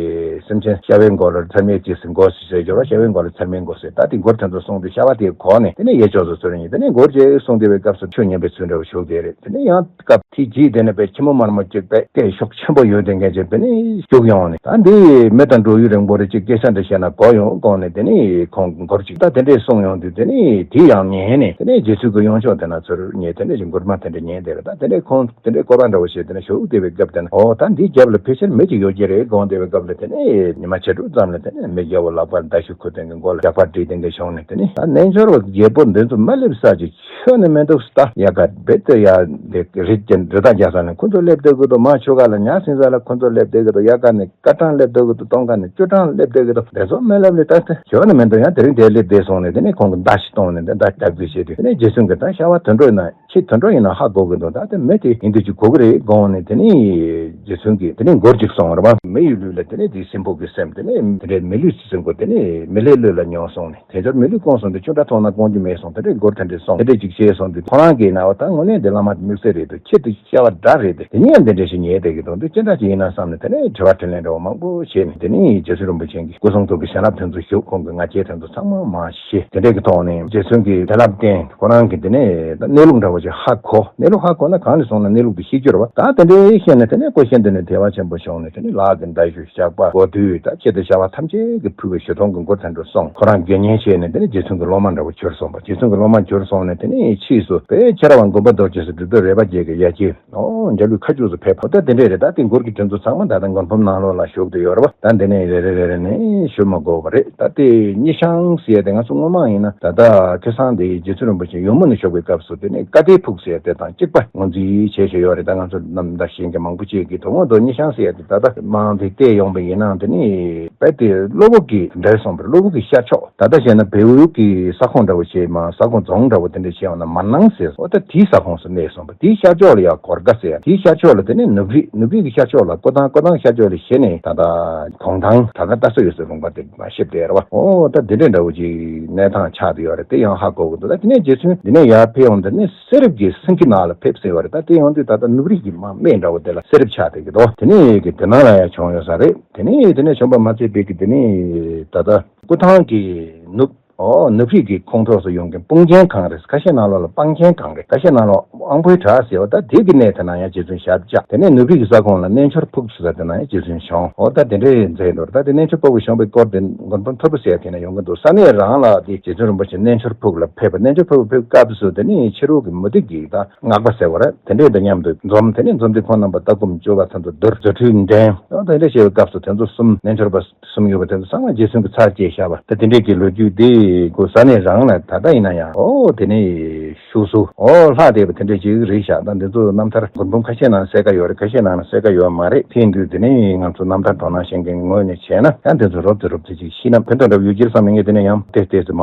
སེམས་ཅན་ཤ་བའི་མགོ་ལ་ཚེར་མའི་ཅིག་སྲིད་མགོ་ཟེར་སྦྱོར་བ་ཤ་བའི་མགོ་ལ་ཚེར་མའི་མགོ་ཟེར་ད་དེ་མགུར་དེ་ཚོ་གསུངས་ཏེ་ཤ་བ་དེ་གོ་ནས་དེ་ནི་ཡེ་ཅོག་ཚོ་ཚུར་ཡིན་དེ་ནི་མགུར་ཅིག་གསུངས་བསྡད་པའི་སྐབས་སུ་ཆོས་ཉན་པའི་ཚུལ་འདྲ་བོ་བཞུགས་བསྡད་རེད། དེ་ནི་ཡང་སྐབས་དེའི་རྗེས་དེ་ནས་པའི་ཁྱི་མོ་དམར་མོ་གཅིག་པས་སྐད་ཤུགས་ཆེན་པོ་ཡོད་དེ་འགན་བྱས་པས་ནི་རྒྱུགས་ཡོང་ནས་ད་འདི་མི་དང་འགྲོགས་ཡུན་རིང་པོ་རེ་གཅིག་སྐད་ཆ་འདྲ་བཤད་ན་གོ་ཡོང་དགོངས་ནས་དེ་ནི་ཁོང་མགུར་གཅིག་ད་དེ་འདྲས་གསུངས་ཡོང་དུས་དེ་ནི་དེ་ཡང་ཉན་ནས་དེ་ནས་རྗེ་བཙུན་གྱི་གཡོན་ཕྱོགས་དེ་ན་ཚུར་ཉན་དེ་འདྲས་ཀྱི་མགུར་མ་དེ་འདྲས་ཉན་བསྡད་རེད། ད་དེ་འདྲས་ཁོང་དེ་འདྲས་སྐོར་བ་འདྲ་བོ་བྱས་དེ་ནས་བཞུགས་བསྡད་པའི་སྐབས་དེ་ན་ཨོ་ད་འདིའི་རྒྱབ་ལ་ཕལ་ཆེར་མི་གཅིག་ཡོད་ཀྱི་རེད་དགོངས་བསྡད་པའི་སྐབས་ལ་དེ་ནས་ཉི་མ་ཕྱེད་དྲུག་ཙམ་ལ་དེ་ནས་མི་རྒྱལ་པོ་ལག་པར་མདའ་གཞུ་ཁུར་དེ་འདྲས་མགོ་ལ་ཞགས་པ་སྒྲིལ་དེ་འདྲས་བྱུང་ནས་དེ་ནས་ད་རྣལ་འབྱོར་པ་རྒྱལ་པོ་འདི་ཚོ་མ་སླེབས་ས་ཅིག་ཁྱོན་ནས་མི་འདུག་ད་ཡ་ག་རྦད་དེ་ཡ་འདི་རི་རྒྱ་རི་དྭགས་རྒྱ་ས་ནས་ཁོ་ཚོ་སླེབས་བསྡད་ཀྱི་འདུག་མ་ཆུ་ཁ་ལ་ཉ་སྲིན་ས་ལ་ཁོ་ཚོ་སླེབས་བསྡད་ཀྱི་འདུག་ཡ་ག་ནས་སྐར་གྲངས་སླེབས་བསྡད་ཀྱི་འདུག་སྟོང་ཁ་ནས་བཅུ་གྲངས་སླེབས་བསྡད་ཀྱི་འདུག་དེ་ཚོ་མི་སླེབས་ལས་ད་ཁྱོན་ནས་མི་འདུག་ཡང་དེ་རིང་དེ་སླེབས་བསྡད་སོང་ནས་དེ་ནས་ཁོང་གི་མདའ་ཞིག་བཏོན་ནས་དེ་མདའ་རྒྱག་རྩིས་བྱས་དུས་དེ་ནས་རྗེ་བཙུན་གྱིས་ད་ཤ་བ་དུད་འགྲོ་ཡིན་ན་ཁྱི་དུད་འགྲོ་ཡིན་ན་ཧ་གོ་གི་འདུག་ད་དེ་མི་དེ་ཡིན་དུས་ཅིག་གོ་གི་རེད་དགོངས་ནས་དེ་ནས་རྗེ་བཙུན་གྱིས་དེ་ནས་མགུར་ཅིག་གསུངས་རེད་བ། མི་ཡི་ལུས་ལ་དེ་ནས་དེ་སྲིན་པོ་གི་སེམས་དེ་ནས་དེ་འདྲའི་མི་ལུས་སྲིན་པོ་དེ་ནས་མི་ལའི་ལུས་ལ་སྙོམས་སོང་ནས། དེ་ཚོར་མི་ལུས་བསྐོངས་སོང་དུས་ཆུ་འདྲ་མཐོང་ན་བསྐོང་རྒྱུ་མེད་གསུངས། དེ་འདྲའི་མགུར་དེ་འདྲས་གསུངས། དེ་འདྲས་ཅིག་བྱས་སོང་དུས་ཁོ་རང་གིས་ན་བ་ད་དངོས་གནས་འདི་བླ་མ་དེ་དམིགས་བསལ་རེད་འདུག་ཁྱེད་དེ་ཤ་བ་འདྲ་རེད་དེ་དེ་ནས་ཡང་འདི་འདྲས་ཞིག་ཉལ་བསྡད་ཀྱི་འདུག་འདི་ཅི་འདྲ་ཅིག་ཡིན་ན་བསམ་ནས་དེ་ནས་དྲི་བ་དྲིས་ལན་འདྲ་བོ་མང་པོ་བྱས་ནས་དེ་ནས་རྗེ་བཙུན་རིན་པོ་ཆེ་གིས་སྐུ་གསུང་ཐུགས་ཀྱི་བྱིན་རླབས་དེ་ཚོ་ཞུགས། ཁོང་གི་ང་རྒྱལ་དེ་ཚོ་ཚང་མ་མར་ཞི། དེ་འདྲས་ཀྱི་ཐོག་ནས་རྗེ་བཙུན་གྱིས་བྱིན་རླབས་བསྟན། ཁོ་རང་གིས་དེ་ནས་ད་གནས་ལུགས་འདྲ་བོ་ ཅིག་ཧ་གོ། གནས་ལུགས་ཧ་གོ་ན་གང་ལ་སོང་ན་གནས་ལུགས་དེ་ཤེས་རྒྱུ་རེད་བ། ད་དེ་འདྲའི་ཤེས་ནས་དེ་ནས་ཀོ་ཤེས་འདི་ནས་དལ་བ་ཆེན་པོ་བྱུང་ནས་དེ་ནས་ལག་གི་མདའ་གཞུ་ཞགས་པ་མགོ་ཐུད་ད་ཁྱེད་དེ་བྱ་བ་ཐམས་ཅད་ཀྱི་ཕུལ་བའི་ཞུ་མཐོང་གི་མགུར་དེ་འདྲ་གསུངས། ཁོ་རང་དགེ་བསྙེན་བྱས་ནས་དེ་ནས་རྗེ་བཙུན་གྱི་སློབ་མ་འདྲ་བོ་གྱུར་སོང་བ། རྗེ་བཙུན་གྱི་སློབ་མ་གྱུར་སོང་ནས་དེ་ནས་ཕྱིས་སུ་དཔེ་ཁྱེད་རང་མགོན་པོ་རྡོ་རྗེ་སོགས་སྒྲུབ་པའི་རས་པ་བརྒྱད་ཀྱི་ཡ་གྱལ། ཨོ་འཇའ་ལུས་མཁའ་སྤྱོད་སུ་ཕེབས་པ། ད་དེ་འདྲས་རེད། ད་དེ་མགུར་གྱི་དོན་ཚོ་ཚང་མ་ད་ལྟ་མགུར་འབུམ་ནང་ལོགས་ལ་བཞུགས་བསྡད་ཡོད་རེད་བ། ད་འདི་ནས་རེ་རེ་རེ་རེ་ནས་ཞུ་མ་དགོས་པ་རེད། ད་དེ་སྙེ་ཤང་ཟེར་ཡ་དེ་ང་ཚོ་སྔོན་མ་ཡིན་ན་ད་ལྟ་ཁ་སང་དེ་རྗེ་བཙུན་རིན་པོ་ཆེ་ཡོལ་མོ་ནས་བཞུགས་པའི་སྐབས་སུ་དེ་ནས་ཀ་ཏི་ཕུག་ཟེར་ཡ་དེ་དང་གཅིག་པ་ངོས་འཛིན་བྱས་བཞག་ཡོད་རེད། ད་ང་ཚོ་རྣམ་ཐར་ཤེས་མཁན་མང་པོ་ཅིག་གིས་དོ་དགོང་དུ་སྙེ་ཤང་ཟེར་ཡ་དེ་ད་ལྟ་མང་དེ་བལྟས་ཡོང་པ་ཡིན་ན་དེ་ནས་དཔེ་དེ་གློ་བོ་གི་འདྲ་སོང་པ་རེད། གློ་བོ་གི་ཤར་ཕྱོགས། ད་ལྟ་བཤད་ན་བལ་ཡུལ་གྱི་ས་ཁོངས་འདྲ་བོ་བྱས་མ་ས་ཁོངས་རྫོང་འདྲ་བོ་དེ་འདྲ་བྱས་ཡོང་ན་མར་ནང་ཟེར། འོ་ད་དེའི་ས་ཁོངས་སུ་གནས་སོང་བ། དེའི་ཤར་ཕྱོགས་ལ་ཡ་གོར་ཁ་ཟེར། དེའི་ཤར་ཕྱོགས་ལ་དེ་ནས་ནུབ་རི། ནུབ་རི་གི་ཤར་ཕྱོགས་ལ་ཀོ་ཐང་། ཀོ་ཐང་ཤར་ཕྱོགས་ལ་གཞི་ནས་ད་ལྟ་གུང་ཐང་བྲག་དཀར་རྟ་སོ་ཡོད་སའི་ལུང་པ་དེ་མ་ཤེས་བསྡད་ར་བ། འོ་ད་དེ་འདྲ་འདྲ་བོ་ཅིག་གནས་སྟངས་ཆགས་བསྡད་ཡོད་རེད། དེ་ཡང་ཧ་གོ་གི་འདུག་ད་དེ་ནས་རྗེ་བཙུན་འདི་ནས་ཡར་ཕེབས་ཡོང་། དེ་ནས་གསེར་རབ་ཀྱི་སེང་གེ་ནགས་ལ་ཕེབས་ཟེར་བ་རེད། ད་དེ་ཡོང་དུས་ད་ལྟ་ནུབ་རི་གི་མ་སྨད་འདྲ་བོ་དེ་ལ་གསེར་རབ་ཆགས་བསྡད་ཀྱི་འདུག་དེ་ནས་གི་དེ་ནང་ལ་ཡང་བྱུང་ཡོད་ས་རེད། དེ་ནས་དེ་ནས་བྱུང་བ་མ་ཚད་པའི་གི་དེ་ནས་ད་ལྟ་ཀོ་ཐང་གི་ནུབ། ཨོ་ནུབ་རི་གི་ཁོངས་གཏོགས་སུ་ཡོང་མཁན་སྤུངས་ཆེན་གངས་རི། ཁ་ཤས་ནང་ལོགས་ལ་སྤང་ཆེན་གངས་རི། ཁ་ཤས་ནང་ལོགས་དབང་པོའི་བྲག་ཟེར་བ། ད་དེ་གི་གནས་དེ་ན་ཡང་རྗེ་བཙུན་ཞབས་བཅགས། དེ་ནས་ནུབ་རི་གི་ས་ཁོངས་ལ་རྣལ་འབྱོར་ཕུག་ཟེར་ས་དེ་ན་ཡང་རྗེ་བཙུན་བྱོན། ཨོ་ད་དེ་འདྲའི་མཛད་འདུག་ད་དེ་རྣལ་འབྱོར་ཕུག་བྱོན་པའི་སྐོར་དེ་མགུར་འབུམ་ཐོར་བུ་ཟེར་ཡ་དེ་ན་ཡོང་གི་འདུག་ས་གནས་རང་ལ་དེ་རྗེ་བཙུན་རིན་པོ་ཆེ་རྣལ་འབྱོར་ཕུག་ལ་ཕེབས་པ། རྣལ་འབྱོར་ཕུག་ལ་ཕེབས་སྐབས་སུ་དེ་ནས་ཕྱི་རོལ་གྱི་མུ་སྟེགས་ཀྱི་ད་སྔགས་པ་ཟེར་བ་རེད། དེ་འདྲས་དང་མཉམ་དུ་འཛོམས། དེ་ནས་འཛོམས་དུས་ཁོང་རྣམ་པ་ལྟ་སྒོམ་སྤྱོད་པ་དེ་ཚོ་བསྡུར། རྫུ་འཕྲུལ་འགྲན། ཨོ་དེ་འདྲས་བྱས་པའི་སྐབས་སུ་དེ་ཚོ་གསུམ། རྣལ་འབྱོར་པ་གསུམ་ཡོད་པ་དེ་ཚོ་ཚང་མ་རྗེ་བཙུན་གྱི་ཚར་བཅད་བཞག་པ། ད་དེ་འདྲས་ཀྱི་ལོ་རྒྱུས་དེ་ཁོ་ས་གནས་རང་ལ་ད་ལྟ་ཡིན་ན་ཡང་ཨོ་དེ་ནས་ཤུགས་སུ་ཨོ་ལྷག་བསྡད་པ་དེ་འདྲས་ཅིག་རེད་ཤག་ད་འདི་ཚོ་རྣམ་ཐར་མགུར་འབུམ་ཁ་ཤས་ནང་གསལ་ཁ་ཡོད་རེད། ཁ་ཤས་ནང་ན་གསལ་ཁ་ཡོད་མ་རེད། དེ་ཡིན་དུས་དེ་ནས་ང་ཚོ་རྣམ་ཐར་དོ་སྣང་ཤེས་མཁན་གྱི་ངོས་ནས་བྱས་ན་ཡང་དེ་ཚོ་རོབ་ཙམ་རོབ་ཙམ་ཅིག་ཤེས་ན་ཕན་ཐོགས་འདྲ་པོ་ཡོད་ཀྱི་རེད་བསམ་ནས་ངས་དེ་ནས་ཡང་ཏོག་ཙམ་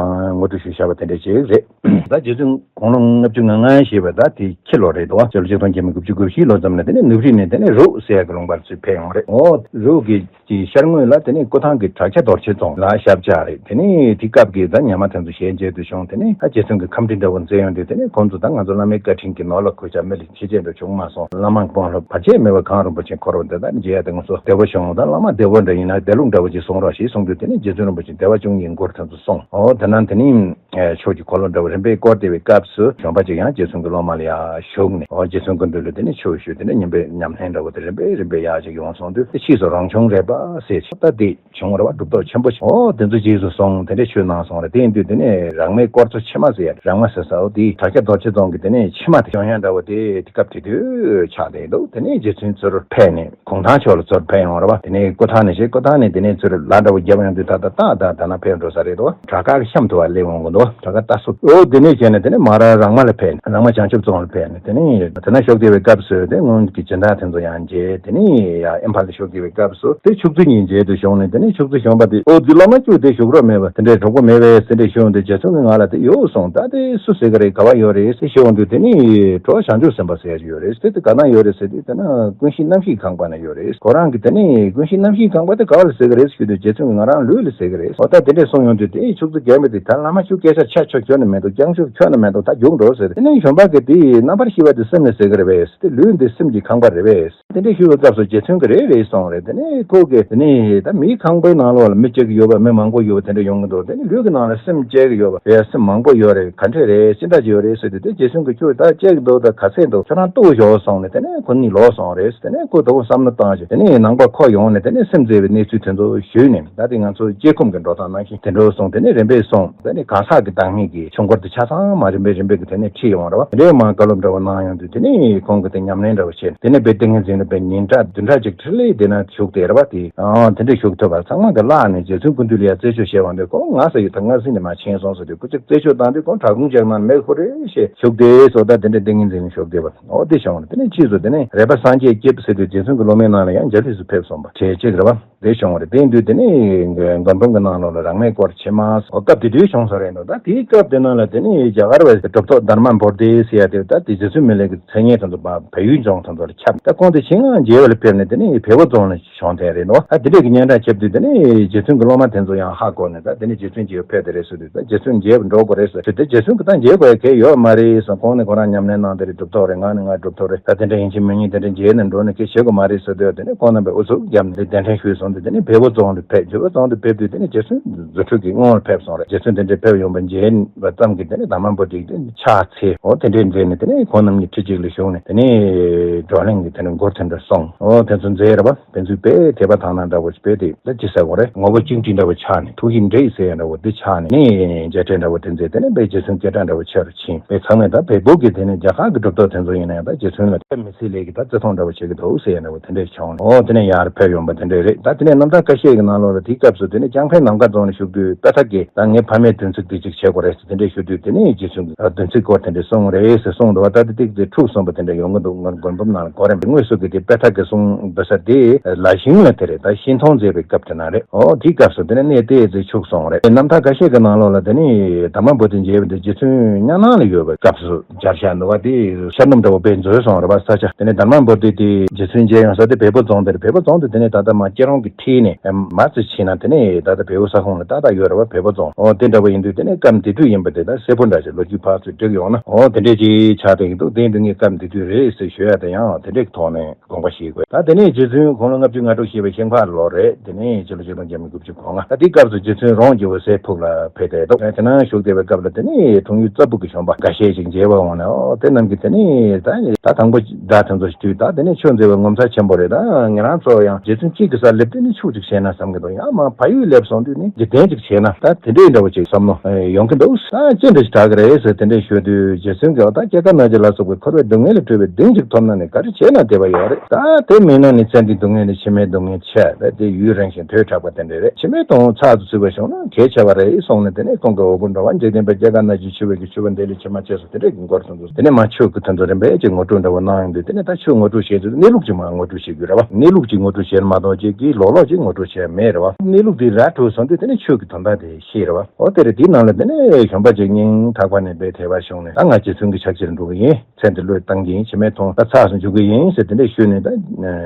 ཞུས་བཞག་པ་དེ་འདྲས་ཅིག་རེད། ད་རྗེ་བཙུན་དགུང་ལོ་ལྔ་བཅུ་ང་ལྔ་ཞེས་པ་ད་དེ་ཕྱི་ལོ་རེད་དོ། སྤྱི་ལོ་ཆིག་སྟོང་ཁྱད་མེད་དགུ་བཅུ་གོ་བཞི་ལོ་ཙམ་ལ་དེ་ནས་ནུབ་རི་ནས་དེ་ནས་རུ་ཟེར་ཡག་གི་ལུང་པར་ཚུར་ཕེབས་ཡོང་རེད། འོ་རུ་གི་ཀྱི་ཤར་ངོས་ལ་དེ་ནས་ཀོ་ཐང་གི་བྲག་ཆ་རྡོ་རྗེ་རྫོང་ལ་ཞབས་བཅགས་རེད། དེ་ནས་དེ་སྐབས་ཀྱི་ད་ཉ་མ་དེ་ཚོ་ཞལ་མཇལ་དུ་བྱུང་། དེ་ནས་ད་རྗེ་བཙུན་གྱི་ཁམས་འདྲེ་འདྲ་བོ་མཛད་ཡོང་དུས་དེ་ནས་ཁོང་ཚོ་ད་ང་ཚོ་བླ་མའི་བཀའ་དྲིན་གྱིས་ནོར་ལ་ཁུར་ཆ་མེད་ལ་ཆེ་ཆེ་འགྲོ་བྱུང་མ་སོང་། བླ་མ་དགོངས་ལ་བར་ཆད་མེད་པར་གང་རིན་པོ་ཆེ་འཁོར་བ་འདི་ད་མཇལ་ཡ་དེ་ང་ཚོ་བདེ་བོ་བྱུང་། ད་བླ་མ་བདེ་བོ་འདྲ་ཡིན་ན་བདེ་ལུགས་འདྲ་བོ་ཅིག་གསུང་རོགས་ཞེས་གསུངས་དུས་དེ་ནས་རྗེ་བཙུན་རིན་པོ་ཆེ་བདེ་བ་ཅུང་ཡིན་སྐོར་དེ་ཚོ་གསུངས། འོ་དེ་ན་དེ་ནས་ཕྱོགས་ཀྱི་འཁོར་ལོ་འདྲ་བོ་རིམ་པས་བསྐོར་བསྡད་པའི་སྐབས་སུ་བྱོན་པ་ཅིག་ཡང་རྗེ་བཙུན་གྱི་སློབ་མ་ལ་ཡང་ཞུགས་ནས་འོ་རྗེ་བཙུན་སྐུ་མདུན་ལ་དེ་ནས་ཆོས་ཞུས། དེ་ནས་ཉིན་པའི་ཉམས་ལེན་འདྲ་བོ་དེ་རིམ་པས་རིམ་པས་ཡག་ཅིག་ཡོང་སོང་དུས་དེ་ཕྱིས་སུ་རང་བྱུང་རས་པ་ཟེར་ཆོག་ད་དེ་བྱུང་བ་རེད་བ། གྲུབ་ཐོབ་ཆེན་པོ་ཞིག་འོ་དེ་ཚོ་རྗེས་སུ་སོང་དེ་འདྲས་ཆོས་གནང་སོང་རེད། དེ་ཡིན་དུས་དེ་ནས་རང་མེད་སྐོར་ཚོ་ཕྱི་མ་ཟེར་ཡ་རང་མ་ཟེར་ས་འོ་དེ་བྲག་ཆ་རྡོ་རྗེ་རྫོང་གི་དེ་ནས་ཕྱི་མ་དེ་བྱོན་ཡ་འདྲ་བོ་དེ་དེ་སྐབས་དེ་དུས་ཆགས་བསྡད་འདུག་དེ་ནས་རྗེ་བཙུན་ཚུར་ཕེབས་ནས། གུང་ཐང་ཕྱོགས་ལ་ཚུར་ཕེབས་ཡོང་བ་རེད་བ། དེ་ནས་ཀོ་ཐང་ནས་བྱས། ཀོ་ཐང་ནས་དེ་ནས་ཚུར་ལ་འདྲ་བོ་བརྒྱབ་ཡོང་དུས་ད་ལྟ་ཏག་ཏག་ད་ན་ཕེབས་འགྲོ་ས་རེད་དོ། བྲག་དཀར་གཤམ་དུ་བ་སླེབས་འོང་གི་འདུག་བྲག་དཀར་རྟ་སོ། ཨོ་དེ་ནས་བྱས་ནས་དེ་ནས་མར་རང་མ་ལ་ཕེབས་ནས་རང་མ་བྱང་ཆུབ་རྫོང་ལ་ཕེབས་ནས་དེ་ནས་དེ་ན་བཞུགས་བསྡད་པའི་སྐབས་སུ་དེ་སྔོན་གྱི་སྦྱིན་བདག་དེ་ཚོ་ཡང་མཇལ། དེ་ནས་ཡ་ཨིམ་ཕལ་ལ་བཞུགས་བསྡད་པའི་སྐབས་སུ་དེ་ཕྱུགས་རྫི་གཉིས་མཇལ་དུ་བྱུང་ནས། དེ་ནས་ཕྱུགས་རྫི་བྱུང་བ་དེ་ཨོ་འདི་བླ་མ་ཁྱོད་དེ་བཞུགས་རོགས་མེད་པ་དེ་འདྲའི་གྲོགས་པོ་མེད་པས་ཟེར་འདྲ་ཞུ་འོང་དུས་རྗེ་བཙུན་གྱིས་ང་ལ་དེ་ཡོད་གསུངས། ད་དེ་སུ་ཟེར་གི་རེད། ག་བ་ཡོད་རེད་ཟེར་ཞུ་འོང་དུས་དེ་ནས་གྲོགས་བྱང་ཆུབ་སེམས་དཔའ་ཟེར་ཡོད་རེད། དེ་དེ་ག་ན་ཡོད་རེད་ཟེར་དུས་དེ་ན་ཀུན་ཤེས་རྣམ་ཤེས་ཁང་པ་ན་ཡོད་རེད། ཁོ་རང་གིས་དེ་ནས་ཀུན་ཤེས་རྣམ་ཤེས་ཁང་པ་དེ་ག་བ་ལ་ཟེར་གི་རེད་ཞུས་དུས་རྗེ་བཙུན་གྱིས་ང་རང་ལུས་ལ་ཟེར་གི་རེད། འོ་ད་དེ་འདྲས་གསུངས་ཡོང་དུས་དེ་ཕྱུགས་རྫི་རྒན་པ་དེ་ད་བླ་མ་ཁྱོད་སྐད་ཆ་ཆ་ཆོ་ཁྱོན་ནས་མི་འདུག་རྐྱང་ཕྱུག་ཁྱོན་ནས་མི་འདུག་ད་རྒྱུགས་འགྲོ་ཟེར། དེ་ནས་གཞོན་པ་གིས་དེ་རྣམ་པར་ཤེས་པ་དེ་སེམས་ལ་ཟེར་གི་རེད་པས། དེ་ལུས་འདི་སེམས་ཀྱི་ཁང་པ་རེད་པས། དེ་འདྲས་ཞུ་བའི་སྐབས་སུ་རྗེ་བཙུན་གྱིས་རེད་རེད་གསུངས་རེད། དེ་ནས་ཁོ་གིས་དེ་ནས་ད་མིའི་ཁང་པའི་ནང་ལོགས་ལ་མི་གཅིག་ཡོད་པ་མི་མང་པོ་ཡོད་པ་དེ་འདྲ་ཡོང་གི་འདུག་དེ་ནས་ལུས་ཀྱི་ནང་ལ་སེམས་གཅིག་ཡོད་པ་རེད། སེམས་མང་པོ་ཡོད་རེད། ག་འདྲས་རེད། ཅི་འདྲ་ཅིག་ཡོད་རེད་ཟེར་དུས་དེ་རྗེ་བཙུན་གྱིས་ཁྱོད་ད་གཅིག་འདུག་ད་ག་ཚད་འདུག་ཁྱོད་རང་ལྟོས་ཤོག་གསུངས་ནས། དེ་ནས་ཁོ་གཉིས་ལོག་སོང་རེད། དེ་ནས་ཁོ་དོ་བསམ་བློ་བཏང་བྱས་དེ་ནས་ནང་པ་ཁོ་ཡོང་ནས་དེ་ནས་སེམས་བཙལ་བའི་གནས་ཚུལ་དེ་ཚོ་ཞུས་ནས། ད་དེ་ང་ཚོ་དཔྱད་སྒོམ་གྱི་འགྲོ་སྟངས་ནང་བཞིན་དེ་འདྲ་སོང་། དེ་ནས་རིམ་པས་སོང་། དེ་ནས་གང་ཟག་གི་བདག་མེད་ཀྱི་ཆོས་འཁོར་དེ་ཆ་ཚང་མ་རིམ་པས་རིམ་པས་ཀྱི་དེ་ནས་ཁྲིད་ཡོང་བ་རེད་བ། དེ་འདྲའི་མར་བཀའ་སློབ་འདྲ་བོ་གནང་ཡོང་དུས་དེ་ནས་ཁོང་གིས་དེ་ཉམས་ལེན་འདྲ་བོ་བྱས། དེ་ནས་དཔེ་ཏིང་ངེ་འཛིན་ལ་དཔེ་ཉིན་གྲངས་བདུན་ཕྲག་གཅིག་འཕྲིན་ལས་དེ་ན་བཞུགས་བསྡད་རེད་བ། དེ་ཨང་དེ་འདྲ་བཞུགས་ཐུབ་པ་ཚང་མ་གི་བཀླགས་ནས་རྗེ་བཙུན་སྐུ་མདུན་ལ་ཡ་རྩད་གཅོད་བྱས་པ་འདི་ཁོང་ང་ས་ཡི་ཐང་ང་སྲིད་ནས་མ་ཕྱིན་སོང་ཟེར་དུས་སྐུ་ཅིག་རྩད་གཅོད་བཏང་དུས་ཁོང་བྲག་ཁུང་ཅིག་ནང་མེད་ཁོ་རེ་ཞེས་བཞུགས་བསྡད་སོ། ད་དེ་འདྲའི་ཏིང་ངེ་འཛིན་ལ་བཞུགས་བསྡད་པ། འོ་དེ་བྱུང་བ་རེད། དེ་ནས་ཕྱིས་སུ་དེ་ནས་རས་པ་སངས་རྒྱས་སྐྱབས་ཟེར་དུས་རྗེ་བཙུན་གྱི་སློབ་མའི་ནང་ལ་ཡང་མཇལ་ཕུལ་སུ་ཕེབས་སོང་བ་གྲས་གཅིག་རེད་བ། དེ་བྱུང་བ་རེད། དེ་ཡིན་དུས་དེ་ནས་མགོན་པོ་གི་ནང་ལོགས་ལ་རང་མེད་སྐོར་ཕྱི་མ་སོགས་སྐབས་དེ་དུས་བྱུང་ས་རེད་འདུག་ད་དེའི་སྐབས་དེ་ནང་ལ་དེ་ནས་རྒྱ་གར་བའི་གྲུབ་ཐོབ་དྷརྨ་བོ་དྷི་ཟེར་ཡ་དེ་ད་དེ་རྗེ་བཙུན་མི་ལའི་གི་མཚན་སྙན་དེ་ཚོ་བ་བལ་ཡུལ་ལྗོངས་དེ་ཚོ་ལ་ཁྱབ། ད་ཁོང་དེ་ཆེད་མངགས་མཇལ་བ་ལ་ཕེབས་ནས་དེ་ནས་བལ་པོ་རྫོང་ལ་བྱུང་དེ་རེད་འདུག་ད་དེ་འདྲས་ཀྱི་སྙན་གྲགས་ཁྱབ་དུས་དེ་ནས་རྗེ་བཙུན་གྱི་སློབ་མ་དེ་ཚོ་ཡང་ཧ་གོ་ནས། ད་དེ་ནས་རྗེ་བཙུན་མཇལ་བར་ཕེབས་དེ་རེད་ཟེར་དུས། ད་རྗེ་བཙུན་མཇལ་བར་འགྲོ་དགོས་རེད་ཟེར་དུས། དེ་རྗེ་བཙུན་གྱིས་ད་མཇལ་དགོས་ཡ་གལ་ཡོད་མ་རེད་ཟེར། ཁོང་ནས་ཁོ་རང་ཉམས་ལེན་གནང་དེ་རེད། གྲུབ་ཐོབ་རེད། ང་ནི་ང་གྲུབ་ཐོབ་རེད། ད་དེ་འདྲ་ཡིན་གཅིག་མིན་གཉིས་དེ་འདྲ་མཇལ་ནས་འགྲོ་ནས་སྐད་བྱེད་དགོས་མ་རེད་ཟེར་དུས། དེ་ནས་ཁོང་རྣམ་པས་ཨུ་ཚུགས་བརྒྱབ་ནས་གདན་འདྲེན་ཞུས་སོང་། དེ་ནས་བལ་པོ་རྫོང་དུ་ཕེབས། བལ་པོ་རྫོང་དུ་ཕེབས་དུས་དེ་ནས་རྗེ་བཙུན་རྫུ་འཕྲུལ་གྱི་སྔོན་ལ་ཕེབས་སོང་རེད། རྗེ་བཙུན་དེ་འདྲས་ཕེབས་ཡོང་བ་མཇལ་བ་ཙམ་གྱིས་དེ་ནས་དར་མ་བོ་དྷི་དེ་ཕྱག་འཚལ། འོ་དེ་འདྲས་མཛད་ནས་དེ་ནས་ཁོང་རྣམ་གཉིས་ཁྲི་གཅིག་ལ་བཞུགས་ནས་དེ་ནས་བགྲོ་གླེང་གི་དེ་ནས་མགུར་དེ་འདྲ་གསུངས། འོ་དེ་ཚོ་མཛད་རེད་པ། དེ་ཚོའི་དཔེ་དད་པ་དག་སྣང་འདྲ་བོ་དཔེ་དེ་ལ་ཅི་ཟེར་དགོས་རེད། ངོ་བོ་གཅིག་སྒྲིལ་འདྲ་བོ་ཆགས་ནས་ཐུགས་ཀྱི་འདྲེས་ཟེར་ཡ་འདྲ་བོ་འདི་ཆགས་ནས་ནི་མཇལ་འཕྲད་འདྲ་བོ་དེ་མཛད། དེ་ནས་དཔེ་རྗེ་བཙུན་སྐད་གྲགས་འདྲ་བོ་ཆེ་རུ་ཕྱིན། དཔེ་ཚང་མས་ད་བལ་པོ་གི་དེ་ནས་རྒྱ་གར་གྱི་གྲུབ་ཐོབ་དེ་ཚོ་ཡིན་ན་ཡང་ད་རྗེ་བཙུན་ལ་དཔེ་མི་སྲིད་ལས་ཀྱི་ད་བརྩི་མཐོང་འདྲ་བོ་བྱེད་ཀྱི་འདུག་ཟེར་ཡ་འདྲ་བོ་དེ་འདྲས་བྱུང་། འོ་དེ་ནས་ཡར་ཕེབས་ཡོང་བ་དེ་འདྲས་རེད། ད་དེ་ནས་རྣམ་ཐར་ཁ་ཤས་ཀྱི་ནང་ལོགས་ལ་དེའི་སྐབས་སུ་དེ་ནས་ལྕང་ཕན་ནམ་མཁའ་རྫོང་ལ་བཞུགས་དུས་པེ་ཐ་གིས་ད་ངའི་ཕ་མའི་བདུན་ཚིགས་དེ་ཅིག་བྱེད་དགོས་རེད་ཟེར་དེ་འདྲས་ཞུ་དུས་དེ་ནས་རྗེ་བཙུན་གྱིས་བདུན་ཚིགས་སྐོར་དེ་འདྲས་གསུངས་རེད་ཟེར་གསུངས་འདུག་བ། ད་དེ་ཏིག་ཙེ་འཁྲུགས་སོང་བ་དེ་འདྲ་ཡོང་གི་འདུག་ངའི་མགོན་པོ་ནང་ལ་གོ་རེ་དངོས་སུ་གི་དེ་པེ་ཐ་གི་གསུང་འབུལ་ས་དེ་ལ་ཞིང་ལ་དེ་རེད། ད་ཤིང་མཐོང་མཛད་པའི་སྐབས་དེ་ན་རེད། ཨོ་དེའི་སྐབས་སུ་དེ་ནས་གནས་དེ་ཙི་འཁྲུགས་སོང་རེད། རྣམ་ཐར་ཁ་ཤས་ཀྱི་ནང་ལོགས་ལ་དེ་ནས་དར་མ་བོ་དྷི་མཇལ་བ་དེ་རྗེ་བཙུན་གཉའ་ནང་ལ་ཡོད་པའི་སྐབས་སུ་སྦྱར་བཞག་འདུག་བ། དེ་ཤར་ནུབ་འདྲ་བོ་དཔེ་འཛོལ་སོང་རེད་པ་ས་ཆ། དེ་ནས་དར་མ་བོ་དྷི་དེ་རྗེ་བཙུན་མཇལ་ཡོང་ས་དེ་བལ་པོ་རྫོང་དེ་རེད། བལ་པོ་རྫོང་དེ་དེ་ནས་ད་ལྟ་མ་སྐྱེ་རོང་གི་འཁྲིས་ནས་མར་ཙི་ཕྱིན་ན་དེ་ནས་ད་ལྟ་བལ་པོ་ས་ཁོངས་ལ་ཏག་ཏག་ཡོད་རེད་པ། བལ་པོ་རྫོང་། ཨོ་དེ་འདྲ་བོ་ཡིན་དུས་དེ་ནས་སྐབས་དེ་དུས་ཡིན་པ་དེ་ད་གསལ་པོ་འདྲ་ཞིག་ལོ་རྒྱུས་ཕར་ཚུར་བསྒྲིགས་ཡོང་ན་ཨོ་དེ་འདྲས་ཅིག་ཆགས་བསྡད་ཀྱི་འདུག་དེ་འདི་ངས་སྐབས་དེ་དུས་རེད་ཟེར་ཞུ་ཡ་དེ་ཡང་དེ་འདྲས་ཀྱི་ཐོག་ནས་དགོངས་པ་བཞེས་དགོས། ད་དེ་ནས་རྗེ་བཙུན་དགུང་ལོ་ལྔ་བཅུ་ང་དྲུག་བཞེས་པའི་ཤིང་ཕག་ལོ་རེད། དེ་ནས་ཕྱི་ལོ་ཆིག་སྟོང་བརྒྱ་མེད་དགུ་བཅུ་གོ་ལྔ། ད་དེའི་སྐབས་སུ་རྗེ་བཙུན་རོང་རྒྱལ་པོ་ཟས་ཕུག་ལ་ཕེབས་བསྡད་འདུག་དེ་ནང་བཞུགས་བསྡད་པའི་སྐབས་ལ་དེ་ནས་འཁྲུངས་ཡུལ་རྩ་ཕུག་གི་གཞོན་པ་འགའ་ཤས་ཤིག་མཇལ་བར་འོང་ནས་ཨོ་དེ་རྣམས་ཀྱིས་དེ་ནས་ད་ད་དང་པོ་སྒྲ་དེ་ཚོ་ཞིག་དུས་ད་དེ་ནས་ཆོས་མཛད་པའི་ངོ་མཚར་ཆེན་པོ་རེད། ད་ང་རང་ཚོ་ཡང་རྗེ་བཙུན་གཅིག་གི་སར་སླེབས་དུས་ནི་ཆོས་ཅིག་བྱས་ན་བསམ་གྱི་འདུག་ཡང་མ་ཕ་ཡུལ་སླེབས་སོང་དུས་ནི་འཇིག་རྟེན་ཅིག་བྱས་ན་ད་དེ་འདྲའི་འདྲ་བོ་ཅིག་བསམ་བློ་ཡོང་གི་འདུག་ད་ཅི་འདྲ་ཞིག་དྲག་གི་རེད་ཟེར་དེ་འདྲས་ཞུ་དུས་རྗེ་བཙུན་གྱིས་ད་སྐྱེ་རྒ་ན་འཆི་ལ་སོགས་པའི་འཁོར་བའི་སྡུག་བསྔལ་ལས་གྲོལ་བའི་གདེང་ཅིག་ཐོབ་ན་ནི་ག་རེ་བྱས་ན་བདེ་བ་ཡོད་རེད། ད་དེ་མིན་ན་ནི་ཚེ་འདིའི་སྡུག་བསྔལ་ནི་ཕྱི་མའི་སྡུག་བསྔལ་ཆེ་རེད། དེ་ཡུན་རིང་ཞིང་དུས་དྲག་པ་དེ་འདྲ་རེད། ཕྱི་མའི་དོན་ཚགས་སུ་ཚུད་པ་བྱུང་ན་གལ་ཆེ་བ་རེད་གསུངས་ནས་དེ་ནས་ཁོང་གི་འོག་གི་འགྲོ་བ་འཇིག་རྟེན་པའི་སྐྱེ་རྒ་ན་འཆིའི་འཆི་བའི་གི་འཆི་བ་འདི་ལས་ཕྱི་མ་ཆེ་སོགས་དེ་འདྲས་ཀྱི་མགུར་དེ་ཚོ་དེ་ནས་མ་ཆོས་ཀྱི་དོན་དུ་རིམ་པས་ཀྱི་ངོ་སྤྲོད་འདྲ་བོ་གནང་ཡོང་དུས་དེ་ནས་ད་ཆོས་ངོ་སྤྲོད་བྱེད་དུས་གནས་ལུགས་ཀྱི་མ་ངོ་སྤྲོད་བྱེད་དགོས་རེད་བ། གནས་ལུགས་ཀྱི་ངོ་སྤྲོད་བྱེད་མ་གཏོགས་ཅིག་གིས་ལོག་ལོག་ཅིག་ངོ་སྤྲོད་བྱེད་མེད་རེད་བ། གནས་ལུགས་དེ་ར་འཕྲོད་སོང་དུས་དེ་ནས་ཆོས་ཀྱི་དོན་དག་དེ་ཤེས་རེད་བ། འོ་དེ་རེད། དེའི་ནང་ལ་དེ་ནས་གཞོན་པ་ཅིག་སྙིང་ཐག་པ་ནས་དཔེ་དད་པ་བྱུང་ནས་ད་ང་རྗེ་བཙུན་གྱི་ཕྱག་རྗེས་འགྲོ་གི་ཡིན། ཚེ་འདི་བློས་བཏང་གི་ཡིན། ཕྱི་མའི་དོན་ད་ཚགས་སུ་འཇུག་གི་ཡིན་ཟེར་དེ་འདྲས་ཞུས་ནས་ད་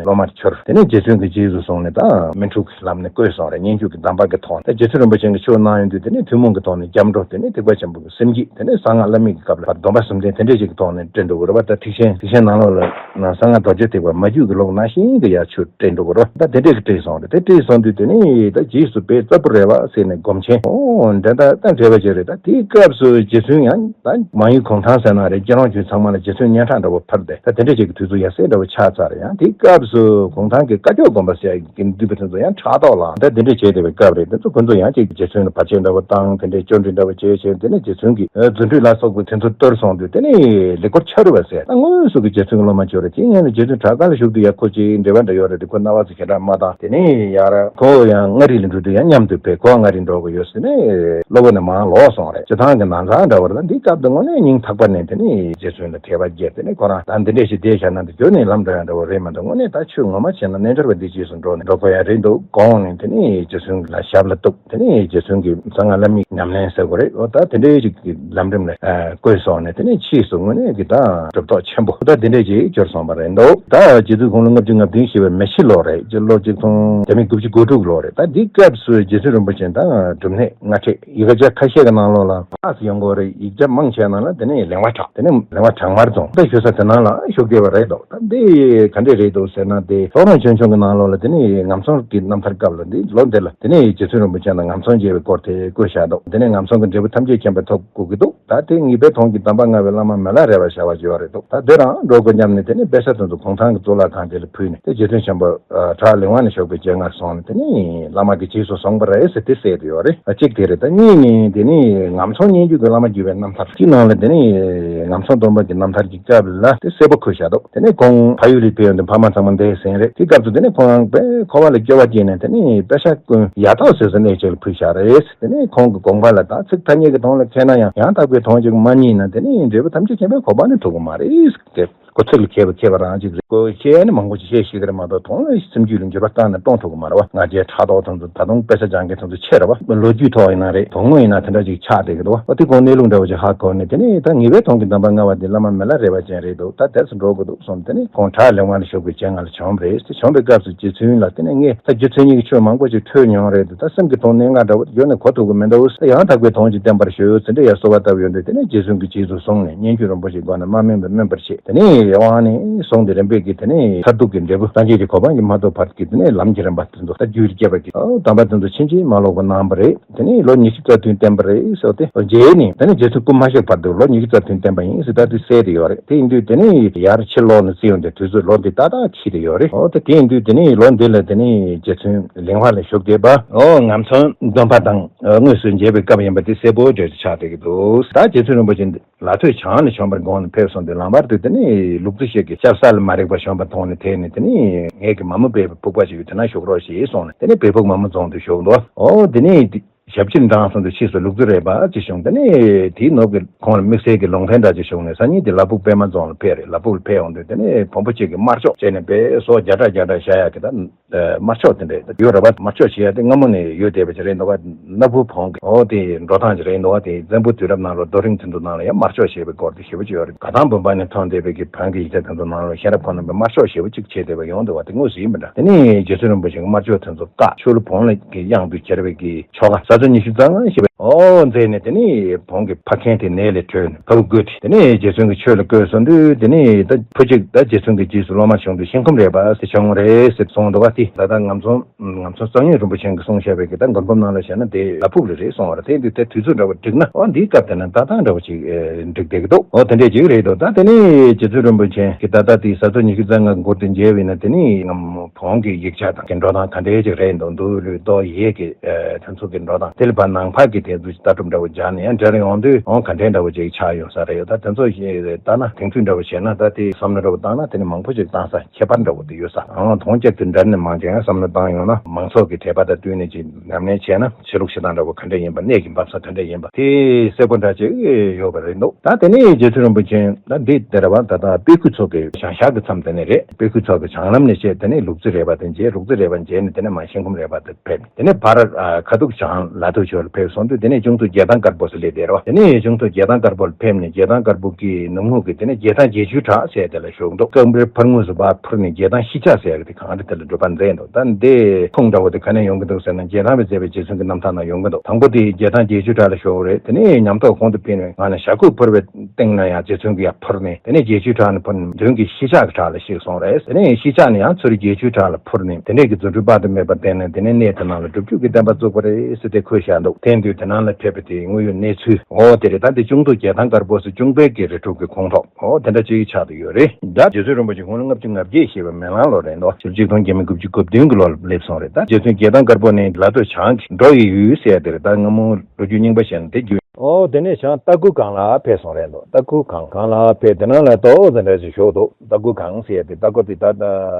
སློབ་མར་གྱུར། དེ་ནས་རྗེ་བཙུན་གྱི་རྗེས་སུ་བཟུང་ནས་ད་སྨིན་དྲུག་གི་ལམ་ནས་བཀོད་སོང་རེད། སྙན་བརྒྱུད་ཀྱི་གདམས་པ་གི་ཐོག་ནས་ད་རྗེ་བཙུན་རིན་པོ་ཆེ་གིས་ཆོས་གནང་ཡོང་དུས་དེ་ནས་ཐུན་མོང་གི་ཐོག་ནས་སྐྱབས་འགྲོ་དེ་ནས་ཐེག་པ་ཆེན་པོ་གི་སེམས་བསྐྱེད་དེ་ནས་གསང་སྔགས་བླ་མེད་ཀྱི་སྐབས་ལ་སྡོམ་པ་གསུམ་ལྡན་དེ་འདྲས་ཅིག་གི་ཐོག་ནས་སྤྲད་འགྲོ་གི་རེད་བ། ད་ཐེག་ཆེན་ཐེག་ཆེན་ནང་ལོགས་ལ་ན་གསང་སྔགས་རྡོ་རྗེ་ཐེག་པ་མ་བརྒྱུད་ཀྱི་ལུགས་ནང་བཞིན་གྱི་ཡར་ཆོས་སྤྲད་འགྲོ་གི་རེད་བ། ད་དེ་འདྲས་ཀྱི་སྤྲད་སོང་རེད། དེ་སྤྲད་སོང་དུས་དེ་ནས་ད་རྗེས་སུ་དཔེ་རྩ་བོ་རེད་བ་ཟེར་ནས་སྒོམ་ཆེན་འོ་འདྲ་ད་ད་འདྲ་བ་ཅིག་རེད། ད་དེའི་སྐབས་སུ་རྗེ་བཙུན་ཡང་ད་མང་ཡུལ་གུང་ཐང་ཟེར་ན་རེད། སྐྱེ་རོང་ཁྱོན་ཚང་མ་ལ་རྗེ་བཙུན་སྙན་གྲགས་འདྲ་བོ་འཕར་ཏེ་ད་དེ་འདྲ་ཅིག་གི་དུས་ཚོད་ཡག་ཟེར་འདྲ་བོ་ཆགས་ཚར། ཡང་དེའི་སྐབས་སུ་གུང་ཐང་གི་བཀའ་བརྒྱུད་དགོན་པ་ཟེར་ཡ་གི་འདུས་པ་དེ་ཚོ་ཡང་ཕྲག་དོག་ལངས་ད་དེ་འདྲ་བྱས་བསྡད་པའི་སྐབས་རེད། དེ་ཚོ་ཁོ་ཚོ་ཡང་ཅིག་རྗེ་བཙུན་ལ་བར་ཆད་འདྲ་བོ་བཏང་དེ་འདྲའི་སྐྱོན་བྲལ་འདྲ་བོ་བྱས་བྱས་དེ་ནས་རྗེ་བཙུན་གྱི་རྫུ་འཕྲུལ་ལ་སོགས་པའི་དེ་ཚོ་གཏོར་སོང་དུས་དེ་ནས་ལེགས་པར་འཆར་བ་ཟེར་ད་དངོས་སུ་གི་རྗེ་བཙུན་གྱི་སློབ་མ་གྱུར་རེད། དེ་ངས་ནི་རྗེ་བཙུན་བྲག་དཀར་ལ་བཞུགས་དུས་ཡ་ཁོ་ཅིག་འབྲེལ་བ་འདྲ་ཡོད་རེད། དེ་ཁོ་སྣང་བ་ཚོ་ཞེ་དྲག་མ་བཏང་དེ་ནས་ཡར་ཁོ་ཡང་མངའ་རིས་ལ་འགྲོ་དུས་ཡང་མཉམ་དུ་ཕེབས། ཁོ་མངའ་རིས་འགྲོ་དགོས་ཡོད་ཟེར་ནས་གློ་བོ་ནས་མར་ལོག་སོང་རེད། སྤྱི་བཏང་གི་ནང་ཚང་འདྲ་བོ་རེད། ད་འདི་སྐབས་དུ་དངོས་གནས་སྙིང་ཐག་པ་ནས་དེ་ནས་རྗེ་བཙུན་ལ་དད་པ་སྐྱེས། དེ་ནས་ཁོ་རང་ད་འདི་འདྲས་ཞིག་བསྡད་བཞག་ན་འདི་འགྱོ་ནས་ལམ་འགྲོ་ཡ་འདྲ་བོ་རེད་མ་གཏོགས་དངོས་གནས་ད་ཆོས་ངོ་མ་བྱས་ན་རྣལ་འབྱོར་པ་འདི་རྗེས་སུ་འགྲོ་ནས་འགྲོ་དགོས་ཡ་རེད་འདུག་དགོངས་ནས་དེ་ནས་རྗེ་བཙུན་ལ་ཞབས་ལ་གཏུགས། དེ་ནས་རྗེ་བཙུན་གྱི་གསང་སྔགས་བླ་མེད་ཉམས་ལེན་ཟེར་དགོས་རེད། འོ་ད་དེ་འདྲའི་ཞིག་གི་ལམ་རིམ་ལ་བཀོད་སོང་ནས་དེ་ནས་ཕྱིས་སུ་དངོས་གནས་ཀྱི་ད་གྲུབ་ཐོབ་ཆེན་པོ་ད་དེ་འདྲས་ཀྱི་གྱུར་སོང་བ་རེད་འདུག་ད་རྗེ་བཙུན་དགུང་ལོ་ལྔ་བཅུ་ང་བདུན་བཞེས་པའི་མེ་བྱི་ལོ་རེད། སྤྱི་ལོ་གཅིག་སྟོང་དགུ་བརྒྱ་དགུ་བཅུ་གོ་དྲུག་ལོ་རེད། ད་འདི་སྐབས་སུ་རྗེ་བཙུན་རིན་པོ་ཆེ་ད་སྒྲུབ་གནས་སྔ་ཕྲད་ཡི་གེ་ཆ་ཁ་ཤས་ཀྱི་ནང་ལོགས་ལ་ཕགས་སུ་ཡོང་དགོས་རེད། ཡིག་ཆ་མང་ཆེ་ནང་ལ་དེ་ནས་ལེགས་མ་བྲག་དེ་ནས་ལེགས་མ་བྲག་དམར་རྫོང་ད་ཞུ་ས་དེ་ནང་ལ་ཞུགས་བསྡད་པ་རེད་འདུག་ད་འདི་ག་འདྲས་རེད་འདུག་ཟེར་ན་དེ་ལྷོ་རོང་ཆོས་འབྱུང་གི་ནང་ལོགས་ལ་དེ་ནས་ངམ་ཚང་གི་རྣམ་ཐར་སྐབས་ལ་འདི་ལོ་འདི་ལ་དེ་ནས་རྗེ་བཙུན་རིན་པོ་ཆེ་དང་ངམ་ཚང་མཇལ་བའི་སྐོར་དེ་བཀོད་བཞག་འདུག་དེ་ནས་ངམ་ཚང་གི་འབྲས་བུ་ཐམས་ཅད་མཁྱེན་པ་ཐོབ་དགོས་ཀྱི་འདུག་ད་དེ་ངེས་པའི་དོན་གྱི་གདམས་པ་མངའ་བའི་བླ་མ་མི་ལ་རས་པ་ཞབས་པ་ཅིག་ཡོད་རེད་འདུག་ད་དེ་རང་འགྲོ་དགོས་སྙམ་ནས་དེ་ནས་དཔེ་ཆ་དེ་ཚོ་གུང་ཐང་གི་གཙུག་ལག་ཁང་དེ་ལ་ཕུལ་ནས་དེ་རྗེ་བཙུན་ཆེན་པོ་བྲག་ལེགས་དབང་ལ་བཞུགས་པའི་སྤྱན་སྔར་སོང་ནས་དེ་ནས་བླ་མ་གི་རྗེས་སུ་བཟུང་བ་རེད་ཟེར་དེ་གསལ་དུ་ཡོད་རེད། གཅིག་དེ་རེད། ད་གཉིས་ནི་དེ་ནས་ངམ་ཚང་སྙན་བརྒྱུད་ཀྱི་བླ་མ་བརྒྱུད་པའི་རྣམ་ཐར་གཅིག་ནང་ལ་དེ་ནས་ངམ་ཚང་སྟོན་པ་གི་རྣམ་ཐར་གྱི་སྐབས་ལ་དེ་གསལ་པོ་འཁོད་བཞག་འདུག་དེ་ནས་ཁོང་ཕ་ཡུལ་ལ་ཕེབས་ཡོང་དུས་ཕ་མ་ཚང་མ་འདས་ཟིན་རེད། དེ་སྐབས་སུ་དེ་ནས་ཁོང་རང་དཔེ་འཁོར་བ་ལ་སྐྱོ་བ་སྐྱེས་ནས་དེ་ནས་དཔེ་ཆ་ཀུན་ཡ་ཏོག་ཟེར་ཟེར་གནས་གཅིག་ལ་ཕུལ་བཞག་རེད། དེ་ནས་ཁོང་གི་དགོངས་པ་ལ་ད་ཚིག་ཐ་སྙད་ཀྱི་དོན་ལ་མཁས་ན་ཡང་ཡང་དག་པའི་དོན་ཅིག་མ་རྙེད་ན་དེ་ནས་འབྲས་བུ་ཐམས་ཅད་མཁྱེན་པའི་གོ་འཕང་ནི་ཐོབ་ཀྱི་མ་རེད། ཁོ་ཚིག་ལ་མཁས་པ་མཁས་པ་རང་ཅིག་རེད། ཁོ་བཤད་ནི་མང་པོ་ཅིག་བཤད་ཤེས་ཀྱི་རེད་མ་གཏོགས་དོན་ལ་སེམས་རྒྱུད་ལ་འགྱུར་བ་བཏང་ནས་གཏོང་ཐུབ་ཀྱི་མ་རེད་བ། ང་རྒྱལ་ཕྲག་དོག་དེ་ཚོ་ད་དུང་དཔེ་ཆ་སྦྱང་མཁན་དེ་ཚོ་ཆེ་རེད་བ། ལོ་རྒྱུས་ཐོག་ཡིན་ན་རེད། དོན་དངོས་ཡིན་ན་དེ་འདྲ་ཅིག་ཆགས་བསྡད་ཀྱི་འདུག་བ། ཨོ་དེ་ཁོང་གནས་ལུགས་འདྲ་བོ་ཅིག་ཧ་གོ་ནས་དེ་ནས་ད་ངེས་པའི་དོན་གྱི་གདམས་པ་མངའ་བ་དེ་བླ་མ་མི་ལ་རས་པ་ཅན་རེད་འདུག་ད་དེ་ཚོ་འགྲོ་དགོས་འདུག་གསུངས། དེ་ནས་ཁོང་བྲག་ལེགས་དབང་ལ་བཞུགས་པའི་སྤྱན་སྔར་ལ་བྱོན་པ་རེད། དེ་བྱོན་པའི་སྐབས་སུ་རྗེ་བཙུན་ལ་དེ་ནས་ངས་ད་རྒྱུ་མཚན་ཉིད་ཀྱི་ཆོས་མང་པོ་ཅིག་ཐོས་མྱོང་རེད་འདུག་ད་སེམས་ཀྱི་དོན་གནད་འགག་འདྲ་བོ་ཡོད་ན་གོ་ཐུབ་ཀྱི་མི་འདུག་ད་ཡང་དག་པའི་དོན་ཅིག་བསྟན་པར་ཞུ་ཟེར་འདྲ་ཡ་གསོལ་བ་བཏབ་ཡོང་དུས་དེ་ནས་རྗེ་བཙུན་གྱིས་རྗེས་སུ་བཟུང་ནས་སྙན་བརྒྱུད་རིན་པོ་ཆེའི་སྒོ་ནས་མ་སྨིན་པ་སྨིན་པར་བྱེད། དེ་ནས་ ཡ་དབང་ནས་བཟུང་སྟེ་རིམ་པས་ཀྱི་དེ་ནས་མཐར་ཐུག་གི་འབྲས་བུ་སངས་རྒྱས་ཀྱི་གོ་འཕང་གི་མ་ཐོབ་བར་གྱི་དེ་ནས་ལམ་གྱི་རིམ་པ་དེ་ཚོ་ད་རྒྱུད་སྐྱེས་པ་གི་དམ་པ་དེ་ཚོ་ཕྱིན་ཅི་མ་ལོག་པ་གནང་བ་རེད། དེ་ནས་ལོ་ཉི་ཤུ་རྩ་བདུན་བསྟེན་པ་རེད་ཟེར་ཏེ་རྗེས་ནས་དེ་ནས་རྗེ་བཙུན་སྐུ་མ་གཤེགས་བར་དུ་ལོ་ཉི་ཤུ་རྩ་བདུན་བསྟེན་པ་ཡིན་ཟེར་ད་དུས་གསལ་དེ་ཡོད་རེད། དེ་ཡིན་དུས་དེ་ནས་ཡར་ཕྱིར་ལོག་ནས་བརྩི་ཡོང་དུས་དུས་ཚོད་ལོ་འདི་ཏག་ཏག་འཁེལ་དེ་ཡོད་རེད། འོ་ད་དེ་ཡིན་དུས་དེ་ནས་ལོ་འདི་ལ་དེ་ནས་རྗེ་བཙུན་གླིང་བ་ལ་བཞུགས་བསྡད་པ་འོ་ངམ་ཚང་སྟོན་པ་དང་དངོས་སུ་མཇལ་བའི་སྐབས་ཡིན་པ་དེ་གསལ་པོ་འདྲ་ཆགས་བསྡད་ཀྱི་འདུག་ད་རྗེ་བཙུན་རིན་པོ་ཆེ་འདི། ལ་ཐོད་བྱང་ནས་བྱོན་པར་དགོངས་ནས་ཕེབས་སོང་དུས་ལམ་བར་དུ་དེ་ནས་ལུག་རྫི་ཞིག་གིས་ཤ་བཟའ་ལ་མ་རེག་པར་བྱོན་པ་མཐོང་ནས་དེ་ནས་དེ་ནས་ངེད་ཀྱི་མ་མོ་སྦས་པའི་ཕུག་པ་ཞིག་ཡོད་དེ་ན་བཞུགས་རོགས་ཞེས་གསུངས་ནས་དེ་ནས་སྦས་ཕུག་མ་མོ་རྫོང་དུ་བཞུགས་འདུག་འོ་དེ་ནས་ཞབས་ཕྱིར་འབྲངས་སོང་དུས་ཕྱིས་སུ་ལུག་རྫི་རས་པ་ཅིག་བྱུང་། དེ་ནས་དེའི་ནུབ་ཀྱི་ཁོང་ལ་དམིགས་བསལ་གྱི་ལུང་བསྟན་འདྲ་ཅིག་བྱུང་ནས་སང་ཉིན་དེ་ལ་ཕུག་པད་མ་རྫོང་ལ་ཕེབས་རེད། ལ་ཕུག་ལ་ཕེབས་ཡོང་དུས་དེ་ནས་བོན་པོ་གཅིག་གིས་དམར་ཕྱོགས་བྱས་ནས་པས་སོ་བརྒྱ་ཕྲག་བརྒྱ་ཕྲག་བཞག་ཡག་གི་ད། དམར་ཕྱོགས་དེ་འདྲ་ཡོད་རེད་པ། དམར་ཕྱོགས་ཞེས་ཡ་དེ་སྔ་མོ་ནས་ཡོད་བསྡད་པ་ཅིག་རེད་འདུག་ག་སྣ་བུག་བོན་གྱི་འོ་དེ་འགྲོ་སྟངས་ཅིག་རེད་འདུག་ག་དེ་བཙན་པོ་དུས་རབས་ནང་ལ་རྡོ་རིང་དེ་ཚོ་ནང་ལ་ཡང་དམར་ཕྱོགས་ཞེས་པའི་སྐོར་དེ་ཞེ་པོ་ཅིག་ཡོད་རེད། ག་དང་བོན་པ་ནས་ཐོན་བསྡད་པའི་གི་བོན་གྱི་ཡིག་ཆ་དེ་ཚོ་ནང་ལ་ཤེས་རབ་ཁོ་ན་པའི་དམར་ཕྱོགས་ཞེ་པོ་ཅིག་བྱས་བསྡད་པ་ཡོང་འདུག་ག་དེ་དངོས་སུ་ཡིན་པ་འདྲ། དེ་ནས་རྗེ་བཙུན་རིན་པོ་ཆེ་གི་དམར་ཕྱོགས་དེ་ཚོ་བཀག་ཆོས་ལུགས་བོན་ལ་གི་གཡང་དུ་གྱེར་བའི་གི་ཆོ་ག་ས་ཚོ་ཉི་ཤུ་རྩ་ལྔ་ཞེས་པའི་འོ་མཛད་ནས་དེ་ནས་བོན་གྱི་ཕ་མཁན་དེ་ནད་ལས་གྲོལ་ནས་ཕ་བུ་བཀོད་དེ་དེ་ནས་རྗེ་བཙུན་གྱི་ཆོས་ལ་བཀོད་སོང་དུས་དེ་ནས་ད་བུ་གཅིག་ད་རྗེ་བཙུན་གྱི་རྗེས་སུ་སློབ་མ་བྱུང་དུས་ཤིང་ཁུམ་རས་པ་དེ་བྱུང་རེད་ཟེར་གསུངས་འདུག་ག་དེ་ད་ལྟ་ང་ཚོ་ང་ཚོ་གཙང་སྨྱོན་རིན་པོ་ཆེ་གིས་གསུངས་བཞག་པའི་གི་ད་མགུར་འབུམ་ནང་ལ་བཤད་ན་དེ་ལ་ཕུག་ལ་རེད་གསུངས་པ་རེད། དེ་དུས་དེ་དུས་ཚོད་འདྲ་བོ་འགྲིག་ན་འོ་འདིའི་སྐབས་དེ་ན་ལྟ་སྟངས་འདྲ་བོ་ཅིག་འགྲིག་བསྡད་ཀྱི་འདུག་འོ་དེ་འདྲས་ཅིག་རེད་འདུག་ད་དེ་ནས་རྗེ་བཙུན་རིན་པོ་ཆེ་གི་ད་ལྟ་དེ་ས་ཚོ་ཉི་ཤུ་རྩ་ལྔ་མགུར་དེ་མཇལ་བས་ན་དེ་ནས་ང་བོན་གྱི་ཡིག་ཆ་དང་གི་འགྲོ་སྟངས་ག་འདྲས་ཅིག་རེད་འདུག་མདོ་ལུས་མདོ་ཡི་གེ་དེ་ཚོ་གི་འགྲོ་སྟངས་དེ་ལ་ཕར་ནང་ཕར་གྱི་དེ་ཚོ་ལྟ་གྲུབ་འདྲ་བོ་སྦྱར་ནས་ཡང་འབྲེལ་ཡོང་དུས་འོང་ག་འདྲས་འདྲ་བོ་ཅིག་ཆགས་ཡོང་ས་རེད། ད་དེ་ཚོ་ཞིག་ལྟ་ན་དེང་དུས་འདྲ་བོ་བྱས་ན་ད་དེ་བསམ་བློ་འདྲ་བོ་བཏང་ན་དེ་ནི་མང་པོ་ཅིག་བཏང་ས་ཁྱད་པར་འདྲ་བོ་དེ་ཡོད་ས། ཨང་དོན་གཅིག་ཏུ་འདྲ་ནས་མང་ཅིག་ཡང་བསམ་བློ་བཏང་ཡོང་ན་མང་ཚོགས་ཀྱི་དད་པ་དང་བསྟུན་ནས་ཅིག་ཉམས་ལེན་བྱས་ན་ཆོས་ལུགས་བྱེད་སྟངས་འདྲ་བོ་ག་འདྲས་ཡིན་པ་གནས་ཀྱི་འབབ་ས་ག་འདྲས་ཡིན་པ་དེ་གསལ་པོ་འདྲ་ཅིག་ཡོད་པ་རེད་འདུག་ད་དེ་ནས་རྗེ་བཙུན་རིན་པོ་ཆེ་ད་འདི་དེ་ར་བ་ད་ལྟ་དཔེ་ཁུག་ཚོགས་ཀྱི་བྱང་ཤར་གྱི་མཚམས་དེ་ནས་རེད། དཔེ་ཁུག་ཚོགས་ཀྱི་བྱང་ལམ་ནས་བྱས་དེ་ནས་ལུག་རྫི་རས་པ་དེ་མཇལ། ལུག་རྫི་རས་པ་མཇལ་ནས་དེ་ནས་མར་ཤིང་ཁུམ་རས་པ་དེ་ཕེབས། དེ་ནས་བར་ཨ་ཁ་ཐུག་བྱང་ལ་ཐུག་ཕྱོགས་ལ་ཕེབས་སོང་དུས་དེ་ནས་ཅུང་ཐུ་རྒྱལ་ཐང་དཀར་པོ་ཟེར་སླེབས་བསྡད་རེད་བ། དེ་ནས་ཅུང་ཐུ་རྒྱལ་ཐང་དཀར་པོ་ལ་ཕེབས་ནས་རྒྱལ་ཐང་དཀར་པོ་གི་ནུབ་ངོས་ཀྱི་དེ་ནས་རྒྱལ་ཐང་བརྒྱད་ཅུའི་བྲག་ཟེར་དེ་ལ་བཞུགས་འདུག་སྐམ་པོའི་ཕར་ངོས་སུ་བ་ཕུར་ནས་རྒྱལ་ཐང་ཤི་ཆག་ཟེར་གི་དེ་གང་རེད་དེ་ལ་སྒྲུབ་པ་མཛད་འདུག་ད་འདི་ཁུངས་འདྲ་བོ་དེ་ག་ནས་ཡོང་གི་འདུག་ཟེར་ན་རྒྱལ་ཐང་པས་མཛད་པའི་རྗེ་བཙུན་གྱི་རྣམ་ཐར་ནང་ཡོང་གི་འདུག་དང་པོ་དེ་རྒྱལ་ཐང་བརྒྱད་ཅུའི་བྲག་ལ་བཞུགས་རེད། དེ་ནས་ཉམས་རྟོགས་གོང་དུ་འཕེལ་བའི་ངང་ནས་ཞྭ་ཁུག་ཕུར་བའི་སྟེང་ན་ཡང་རྗེ་བཙུན་གྱིས་ཡར་ཕུར་ནས་དེ་ནས་བརྒྱད་ཅུའི་བྲག་ནས་ཕུར་ནས་མདུན་གྱི་ཤི་ཆག་གི་བྲག་ལ་གཤེགས་སོང་རེད། དེ་ནས་ཤི་ཆག་ནས་ཡང་ཚུར་བརྒྱད་ཅུའི་བྲག་ལ་ཕུར་ནས་དེ་ནས་ཀྱི་རྫུ་འཕྲུལ་དཔག་ཏུ་མེད་པ་བསྟན་ནས་དེ་ནས་གནས་དེ་ནང་ལ་སྒྲུབ་བརྒྱུད་ཀྱི་བསྟན་པ་བཙུགས་པ་རེད་ཟེར་ཏེ་འཁོད་བཞག་འདུག་དེང་དུས་དེ་ནང་ལ་ཕེབས་པའི་དེའི་དངོས་ཡོད་གནས་ཚུལ་འོ་དེ་རེད། ད་འདི་ཅུང་ཐུ་རྒྱལ་ཐང་དཀར་པོ་ཟེར་ཅུང་པའི་གི་རི་ཁྲོད་ཀྱི་ཁོངས་གཏོགས་འོ་དེ་འདྲ་ཅིག་ཆགས་བསྡད་ཡོད་རེད། ད་རྗེ་བཙུན་རིན་པོ་ཆེ་དགུང་ལོ་ལྔ་བཅུ་ང་བརྒྱད་བཞེས་པའི་མེ་གླང་ལོ་རེད་འདུག་ཕྱི་ལོ་ཆིག་སྟོང་བརྒྱད་བརྒྱ་དགུ་བཅུ་གོ་བདུན་གྱི་ལོར་སླེབས་སོང་རེད། ད་རྗེ་བཙུན་རྒྱལ་ཐང་དཀར་པོ་ནས་ལ་སྟོད་བྱང་གི་འགྲོ་ཡི་ཡུལ་ཟེར་ཡ་དེ་རེད། ད་སྔ་མོ་ལོ་རྒྱུས་རྙིང་པ་བཤད་ན་དེ་རྒྱུད། ཨོ་དེ་ནས་བྱང་སྟག་ཁུ་སྒང་ལ་ཕེབས་སོང་རེད་འདུག་སྟག་ཁུ་སྒང་སྒང་ལ་ཕེབས་དེ་ནང་ལ་ཏོག་ཙམ་འདྲ་ཞིག་བཞུགས་འདུག་སྟག་ཁུ་སྒང་ཟེར་ཡ་དེ་སྟག་ཁུ་དེ་ད་ད་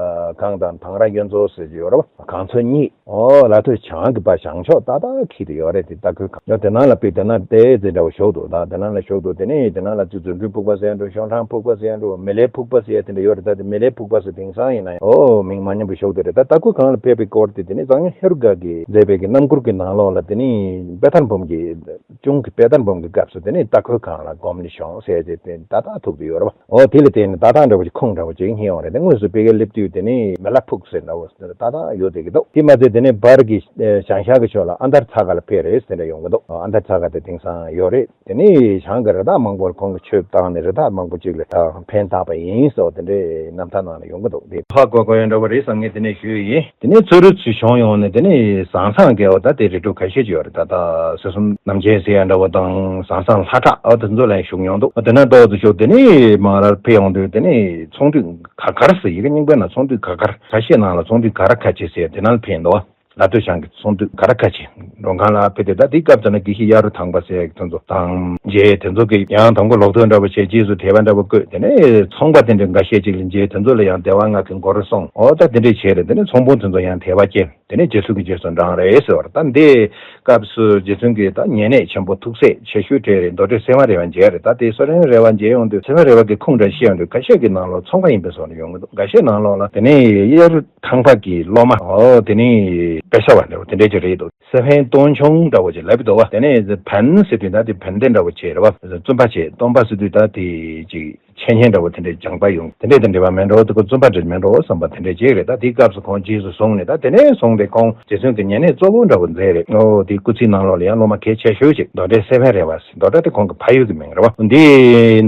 སྒང་དང་དང་ར་གཡོན་ཚོ་ཟེར་གྱི་ཡོད་རེད་བ། སྒང་ཚོ་གཉིས། ཨོ་ལ་སྟོད་བྱང་གི་བར་བྱང་ཕྱོགས་ཏག་ཏག་འཁེལ་དུ་ཡོད་རེད། དེ་སྟག་ཁུ་སྒང་ཡོད་དེ་ནང་ལ་ཕེབས་དེ་ན་ཏོག་ཙམ་འདྲ་བོ་བཞུགས་འདུག་ད་དེ་ནང་ལ་བཞུགས་འདུག་དེ་ནས་དེ་ནང་ལ་ཅིག་རྫུ་འཕྲུལ་ཕུག་པ་ཟེར་ཡ་འགྲོ། ཤོང་ཁྲང་ཕུག་པ་ཟེར་ཡ་འགྲོ། མི་ལའི་ཕུག་པ་ཟེར་ཡ་དེ་འདྲ་ཡོད་རེད། ད་དེ་མི་ལའི་ཕུག་པ་ཟེར་དེང་སང་ཡིན་ན་ཡང་ཨོ་མིང་མ་ཉམས་པ་བཞུགས་དེ་རེད། ད་སྟག་ཁུ་སྒང་ལ་ཕེབས་པའི་སྐོར་དེ་དེ་ནས་གཙང་སྨྱོན་ཧེ་རུ་ཀ་གིས་མཛད་པའི་གི་རྣམ་མགུར་གྱི་ནང་ལོགས་ལ་དེ་ནས་དཔལ་ཐར་འབུམ་གྱི། གཅུང་གི་དཔལ་ལྡན་འབུམ་གྱི་སྐབས་སུ་དེ་ནས་སྟག་ཁུ་སྒང་ལ་སྒོམ་ནས་བྱོན་ཟེར་ཏེ་དེ་ཏག་ཏག་ཐུག་དེ་ཡོད་རེད་བ། ཨོ་དེ་ལ་བརྟེན་ནས་ཏག་ཏག་འདྲ་བོ་ཅིག་ཁུངས་འདྲ་བོ་ཅིག་རྙེད་ཡོང་རེད། དེ་དངོས་སུ་དཔེ་ཀའི་སླེབས་དུས་དེ་ནས་མི་ལ་ཕུག་ཟེར་འདྲ་བོ་ཏག་ཏག་ཡོད་དེ་གི་འདུག་དེ་མ་ཚད་དེ་ནས་བར་གྱི་བྱང་ཤར་གྱི་ཕྱོགས་ལ་ཨ་མདར་ཚ་ཁ་ལ་ཕེབས་རེད་ཟེར་འདྲ་ཡོང་གི་འདུག་ཨ་མདར་ཚ་ཁ་དེ་དེང་སང་ཡོད་རེད། དེ་ནས་བྱང་གི་རི་དྭགས་མང་པོར་ཁོང་གིས་ཆོས་བཏང་ནས་རི་དྭགས་མང་པོ་ཅིག་ལ་ཕན་བཏགས་པ་ཡིན་ཟེར་བ་དེ་འདྲའི་རྣམ་ཐར་ནང་ལ་ཡོང་གི་འདུག་དེ་ཧ་གོ་གོ་ཡ་འདྲ་བོ་རེད་བསམ་ངས་དེ་ནས་ཞུས་ཡིན། དེ་ནས་ཚུ་རུ་ཚུར་བྱོན་ཡོང་ནས་དེ་ནས་ཟང་ཟང་རྒྱལ་བ་ད་དེ་རི་ཁྲོད་ཁ་ཤས་ཅིག་ཡོད་རེད། ད་ད་སྲིད་གསུམ་རྣམ་མཁྱེན་ཟེར་ཡ་འདྲ་བོ་དང་ཟང་ཟང་ལྷ་བྲག་ཨ་དེ་ཚོ་ལ་ཡང་བཞུགས་མྱོང་འདུག་དེ་ན་ཏོག་ཙམ་བཞུགས་དེ་ནས་མར་ར་ཕེབས་ཡོང་དུས་དེ་ནས་ཚོང་འདུས་ག་གར་ཟེར་ཡི་གེ་རྙིང་པའི་ནང་ཚོང་འདུས་ག་གར་ཁ་ཤས་ནང་ལ་ཚོང་འདུས་ག་ར་ཁ་ཆེ་ཟེར་དེ་ནང་ལ་ཕེབས་འདུག་ལ་སྟོད་བྱང་གི་ཚོང་འདུས་ག་ར་ཁ་ཆེ་མགྲོན་ཁང་ལ་ཕེབས་ཏེ་ད་དེའི་སྐབས་དེ་ན་དགེ་བཤེས་གཡའ་རུ་ཐང་པ་ཟེར་ཡག་དེ་ཚོ་དང་མཇལ། དེ་ཚོ་གི་ཡང་དང་པོ་ལོག་ཐོག་འདྲ་པོ་བྱས་རྗེས་སུ་དད་པ་འདྲ་པོ་བསྐོས། དེ་ནས་ཚོང་པ་དེ་འདྲ་འགའ་ཤས་ཅིག་ལ་མཇལ། དེ་ཚོ་ལ་ཡང་དད་པ་ང་གི་མགོ་རུ་སོང་། འོ་ད་དེ་འདྲས་བྱས་རེད། དེ་ནས་ཚོང་དཔོན་དེ་ཚོ་ཡང་དད་པ་སྐྱེས། དེ་ནས་རྗེ་བཙུན་གྱི་རྗེས་སུ་འབྲངས་རེད་ཟེར་བ་རེད། ད་འདི་སྐབས་སུ་རྗེ་བཙུན་གྱི་ད་ཉེ་གནས་ཆེན་པོ་ཐུགས་སྲས་ཆེ་ཤོས་གྲས་རེད། མདོ་སྟོད་སེ་བ་རས་པ་མཇལ་རེད། ད་དེ་སེ་བ་རས་པ་མཇལ་ཡོང་དུས་སེ་བ་རས་པ་གི་ཁུངས་འདྲ་བཤད་ཡོང་དུས་ཁ་ཤས་ཀྱི་ནང་ལོགས་ཚོང་པ་ཡིན་པའི་བཟོ་འདྲ་ཡོང་གི་འདུག་འགའ་ཤས་ནང་ལོགས་ལ་དེ་ནས་གཡའ་རུ་ཐང་པ་གི་སློབ་མ་འོ་དེ་ནས་དཔེ་ཆ་བ་འདྲ་བོ་དེ་འདྲས་ཅིག་རེད་འདུག་སེ་ཕན་སྟོང་ཆུང་འདྲ་བོ་ཅིག་ལབ་ཀྱི་འདུག་བ། དེ་ནས་ཕན་ཟེར་དུས་ད་དེ་ཕན་བདེ་འདྲ་བོ་ཅིག་རེད་བ། བཙུན་པ་ཅིག་སྟོང་པ་ཟེར་དུས་ད་དེ་ཅིག་ འཆད་ཉན་འདྲ་བོ་དེ་འདྲའི་སྦྱངས་པ་ཡོང་། དེ་འདྲའི་དང་འབྲེལ་བ་མེད་འགྲོ་དེ་ཁོ་བཙུན་པ་འདྲ་མེད་འགྲོ་བསམ་པ་དེ་འདྲའི་ཅིག་རེད། ད་དེའི་སྐབས་སུ་ཁོང་རྗེས་སུ་བཟུང་ནས། ད་དེ་ནས་བཟུང་སྟེ་ཁོང་རྗེ་བཙུན་གྱི་ཉེ་གནས་གཙོ་བོ་འདྲ་བོ་མཛད་རེད། ཨོ་དེའི་སྐུ་ཚེའི་ནང་ལོགས་ལ་ཡང་སློབ་མ་གལ་ཆེ་ཤོས་ཅིག་མདོ་འགྲེལ་སེ་བན་རེད་བ། མདོ་སྒྲ་དེ་ཁོང་གི་ཕ་ཡུལ་གྱི་མིང་རེད་བ། འདི་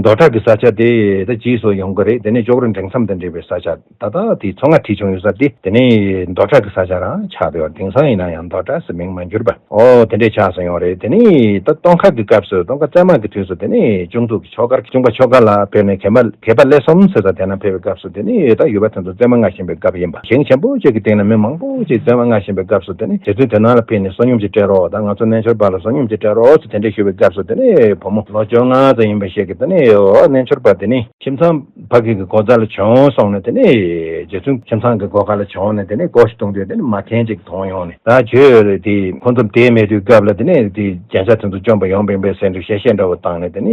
མདོ་སྒྲ་གི་ས་ཆ་དེ་ད་རྗེས་སུ་ཡོང་གི་རེད། དེ་ནས་ཅོག་རི་འབྲིང་མཚམས་དང་འབྲེལ་བའི་ས་ཆ། ད་ལྟ་དེ་མཚོ་སྔ་ཁྲི་ཆུང་ཡོད་ས་དེ། དེ་ནས་མདོ་སྒྲ་གི་ས་ཆ་རང་ཆགས་བསྡད་ཡོད། དེང་སང་ཡིན་ན་ཡང་མདོ་སྒྲ་ཟེར་མིང་མ་འགྱུར་བ། ཨོ་དེ་འདྲས་ཆགས་སོང་ཡོད་རེད། དེ་ནས་ད་སྟོན་ཁ་གི་སྐབས་སུ། སྟོན་ཁ་བཙན་མ་གི་དུས་སུ། དེ་ནས་ཅུང་ཐུག་གི་ཆོ་གར། ཅུང་པ་ཆོ་ག་ལ་ཕེབས་ནས་མཁས་པ། མཁས་པ་ཀླད་གསུམ་ཟེར་ས་དེ་ན་ཕེབས་པའི་སྐབས་སུ། དེ་ནས་ད་ཡུལ་པ་དེ་ཚོ་བཙན་མ་མངའ་བཞིན་པའི་སྐབས་ཡིན་པ། ཞིང་ཆེན་པོ་གཅིག་གི་སྟེང་ན་མི་མང་པོ་ཅིག་བཙན་མ་མངའ་བཞིན་པའི་སྐབས་སུ། དེ་ནས་རྗེ་བཙུན་དེ་ནང་ལ་ཕེབས་ནས་བསོད་སྙོམས་ཅིག་སྤྲད་རོགས། ད་ང་ཚོ་རྣལ་འབྱོར་པ་ལ་བསོད་སྙོམས་ཅིག་སྤྲད་རོགས་ཟེར་དེ་འདྲས་ཞུ་བའི་སྐབས་སུ། དེ་ནས་བུ་མོ་ལོ་བཅོ་ལྔ་ཙམ་ཡིན་པ་ཞིག་གིས། དེ་ནས་ཨོ་རྣལ་འབྱོར་པ་དེ་ནས་ཁྱིམ་ཚང་ཕ་གི་གི་སྒོ་རྩ་ལ་བྱོན་སོང་ནས། དེ་ནས་རྗེ་བཙུན་ཁྱིམ་ཚང་གི་སྒོ་ཁ་ལ་བྱོན་ནས། དེ་ནས་སྒོ་ཞིག་རྡུང་དུས། དེ་ནས་མ་མཁན་ཅིག་མཐོང་ཡོང་ནས། ད་ཁྱོད་དེ་ཁོང་ཚོ་དེ་མེད་དུས་སྐབས་ལ། དེ་ནས་དེ་རྒྱན་ཆ་དེ་ཚོ་བཅོམ་པ་ཡོང་བིན་པས་ཟེར་འདྲ་བཤད་བཤད་འདྲ་བོ་བཏང་ནས། དེ་ནས་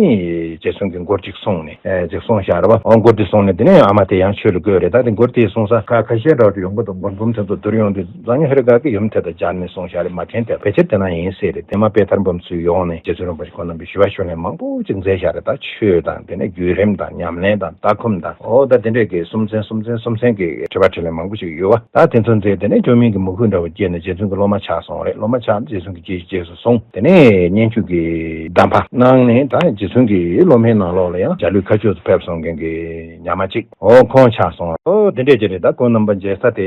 རྗེ་བཙུན་གྱི་མགུར་ཅིག་གསུངས་ནས། ཨེ་ཅིག་གསུངས་བཞག་རེད་བ། ཨོ་མགུར་དེ་གསུངས་ནས། དེ་ནས་ཨ་མ་དེ་ཡང་ཆོས་ལ་བཀོད་རེད། ད་དེ་མགུར་དེ་གསུངས་ས་ཁ་ཁ་ཤས་འདྲ་བོ་དེ་ཡོང་གི་འདུག་མགུར་འབུམ་དེ་ཚོ་བསྡུར་ཡོང་དུས། གཙང་སྨྱོན་ཧེ་རུ་ཀ་གིས་ཡུམ་དེ་དང་སྦྱར་ནས་གསུངས་བཞག་རེད། མ་མཁན་དེ་ཕལ་ཆེར་དེ་ན་ཡིན་སྲིད་རེད། དེ་མ་དཔེ་ཐར་འབུམ་ཚུར་ཡོང་ནས་རྗེ་བཙུན་རིན་པོ་ཆེ་ཁོང་རྣམ་པས་ཞུ་བ་ཞུ་ལན་མང་པོ་ཅིག་མཛད་བཞག་རེད། ད་ཆོས་དང་། དེ་ནས་བརྒྱུད་རིམ་དང་། ཉམས་ལེན་དང་། ལྟ་ཁོམ་དང་། ཨོ་ད་དེ་འདྲས་ཀྱི་སུམ་ཚན་སུམ་ཚན་སུམ་ཚན་གྱི་དྲི་བ་དྲིས་ལན་མང་པོ་ཞིག་ཡོད་བ། ད་དེ་ཚོ་མཛད། དེ་ནས་ཆོས་མིན་གྱི་མོས་གུས་འདྲ་བོ་སྐྱེས་ནས་རྗེ་བཙུན་གྱི་སློབ་མ་ཆགས་སོང་རེད། སློབ་མ་ཆགས་ནས་རྗེ་བཙུན་གྱིས་རྗེས་རྗེས་སུ་བཟུང་། དེ་ནས་སྙན་བརྒྱུད་ཀྱི་གདམས་པ་གནང་ནས། ད་རྗེ་བཙུན་གྱི་སློབ་མའི་ནང་ལོགས་ལ་ཡང་འཇའ་ལུས་མཁའ་སྤྱོད་དུ་ཕེབས་སོང་མཁན་གྱི་ཉག་མ་གཅིག་ཨོ་ཁོང་ཆགས་སོང་། ཨོ་དེ་འདྲས་ཅིག་རེད། ད་ཁོང་རྣམ་པ་མཇལ་ས་དེ་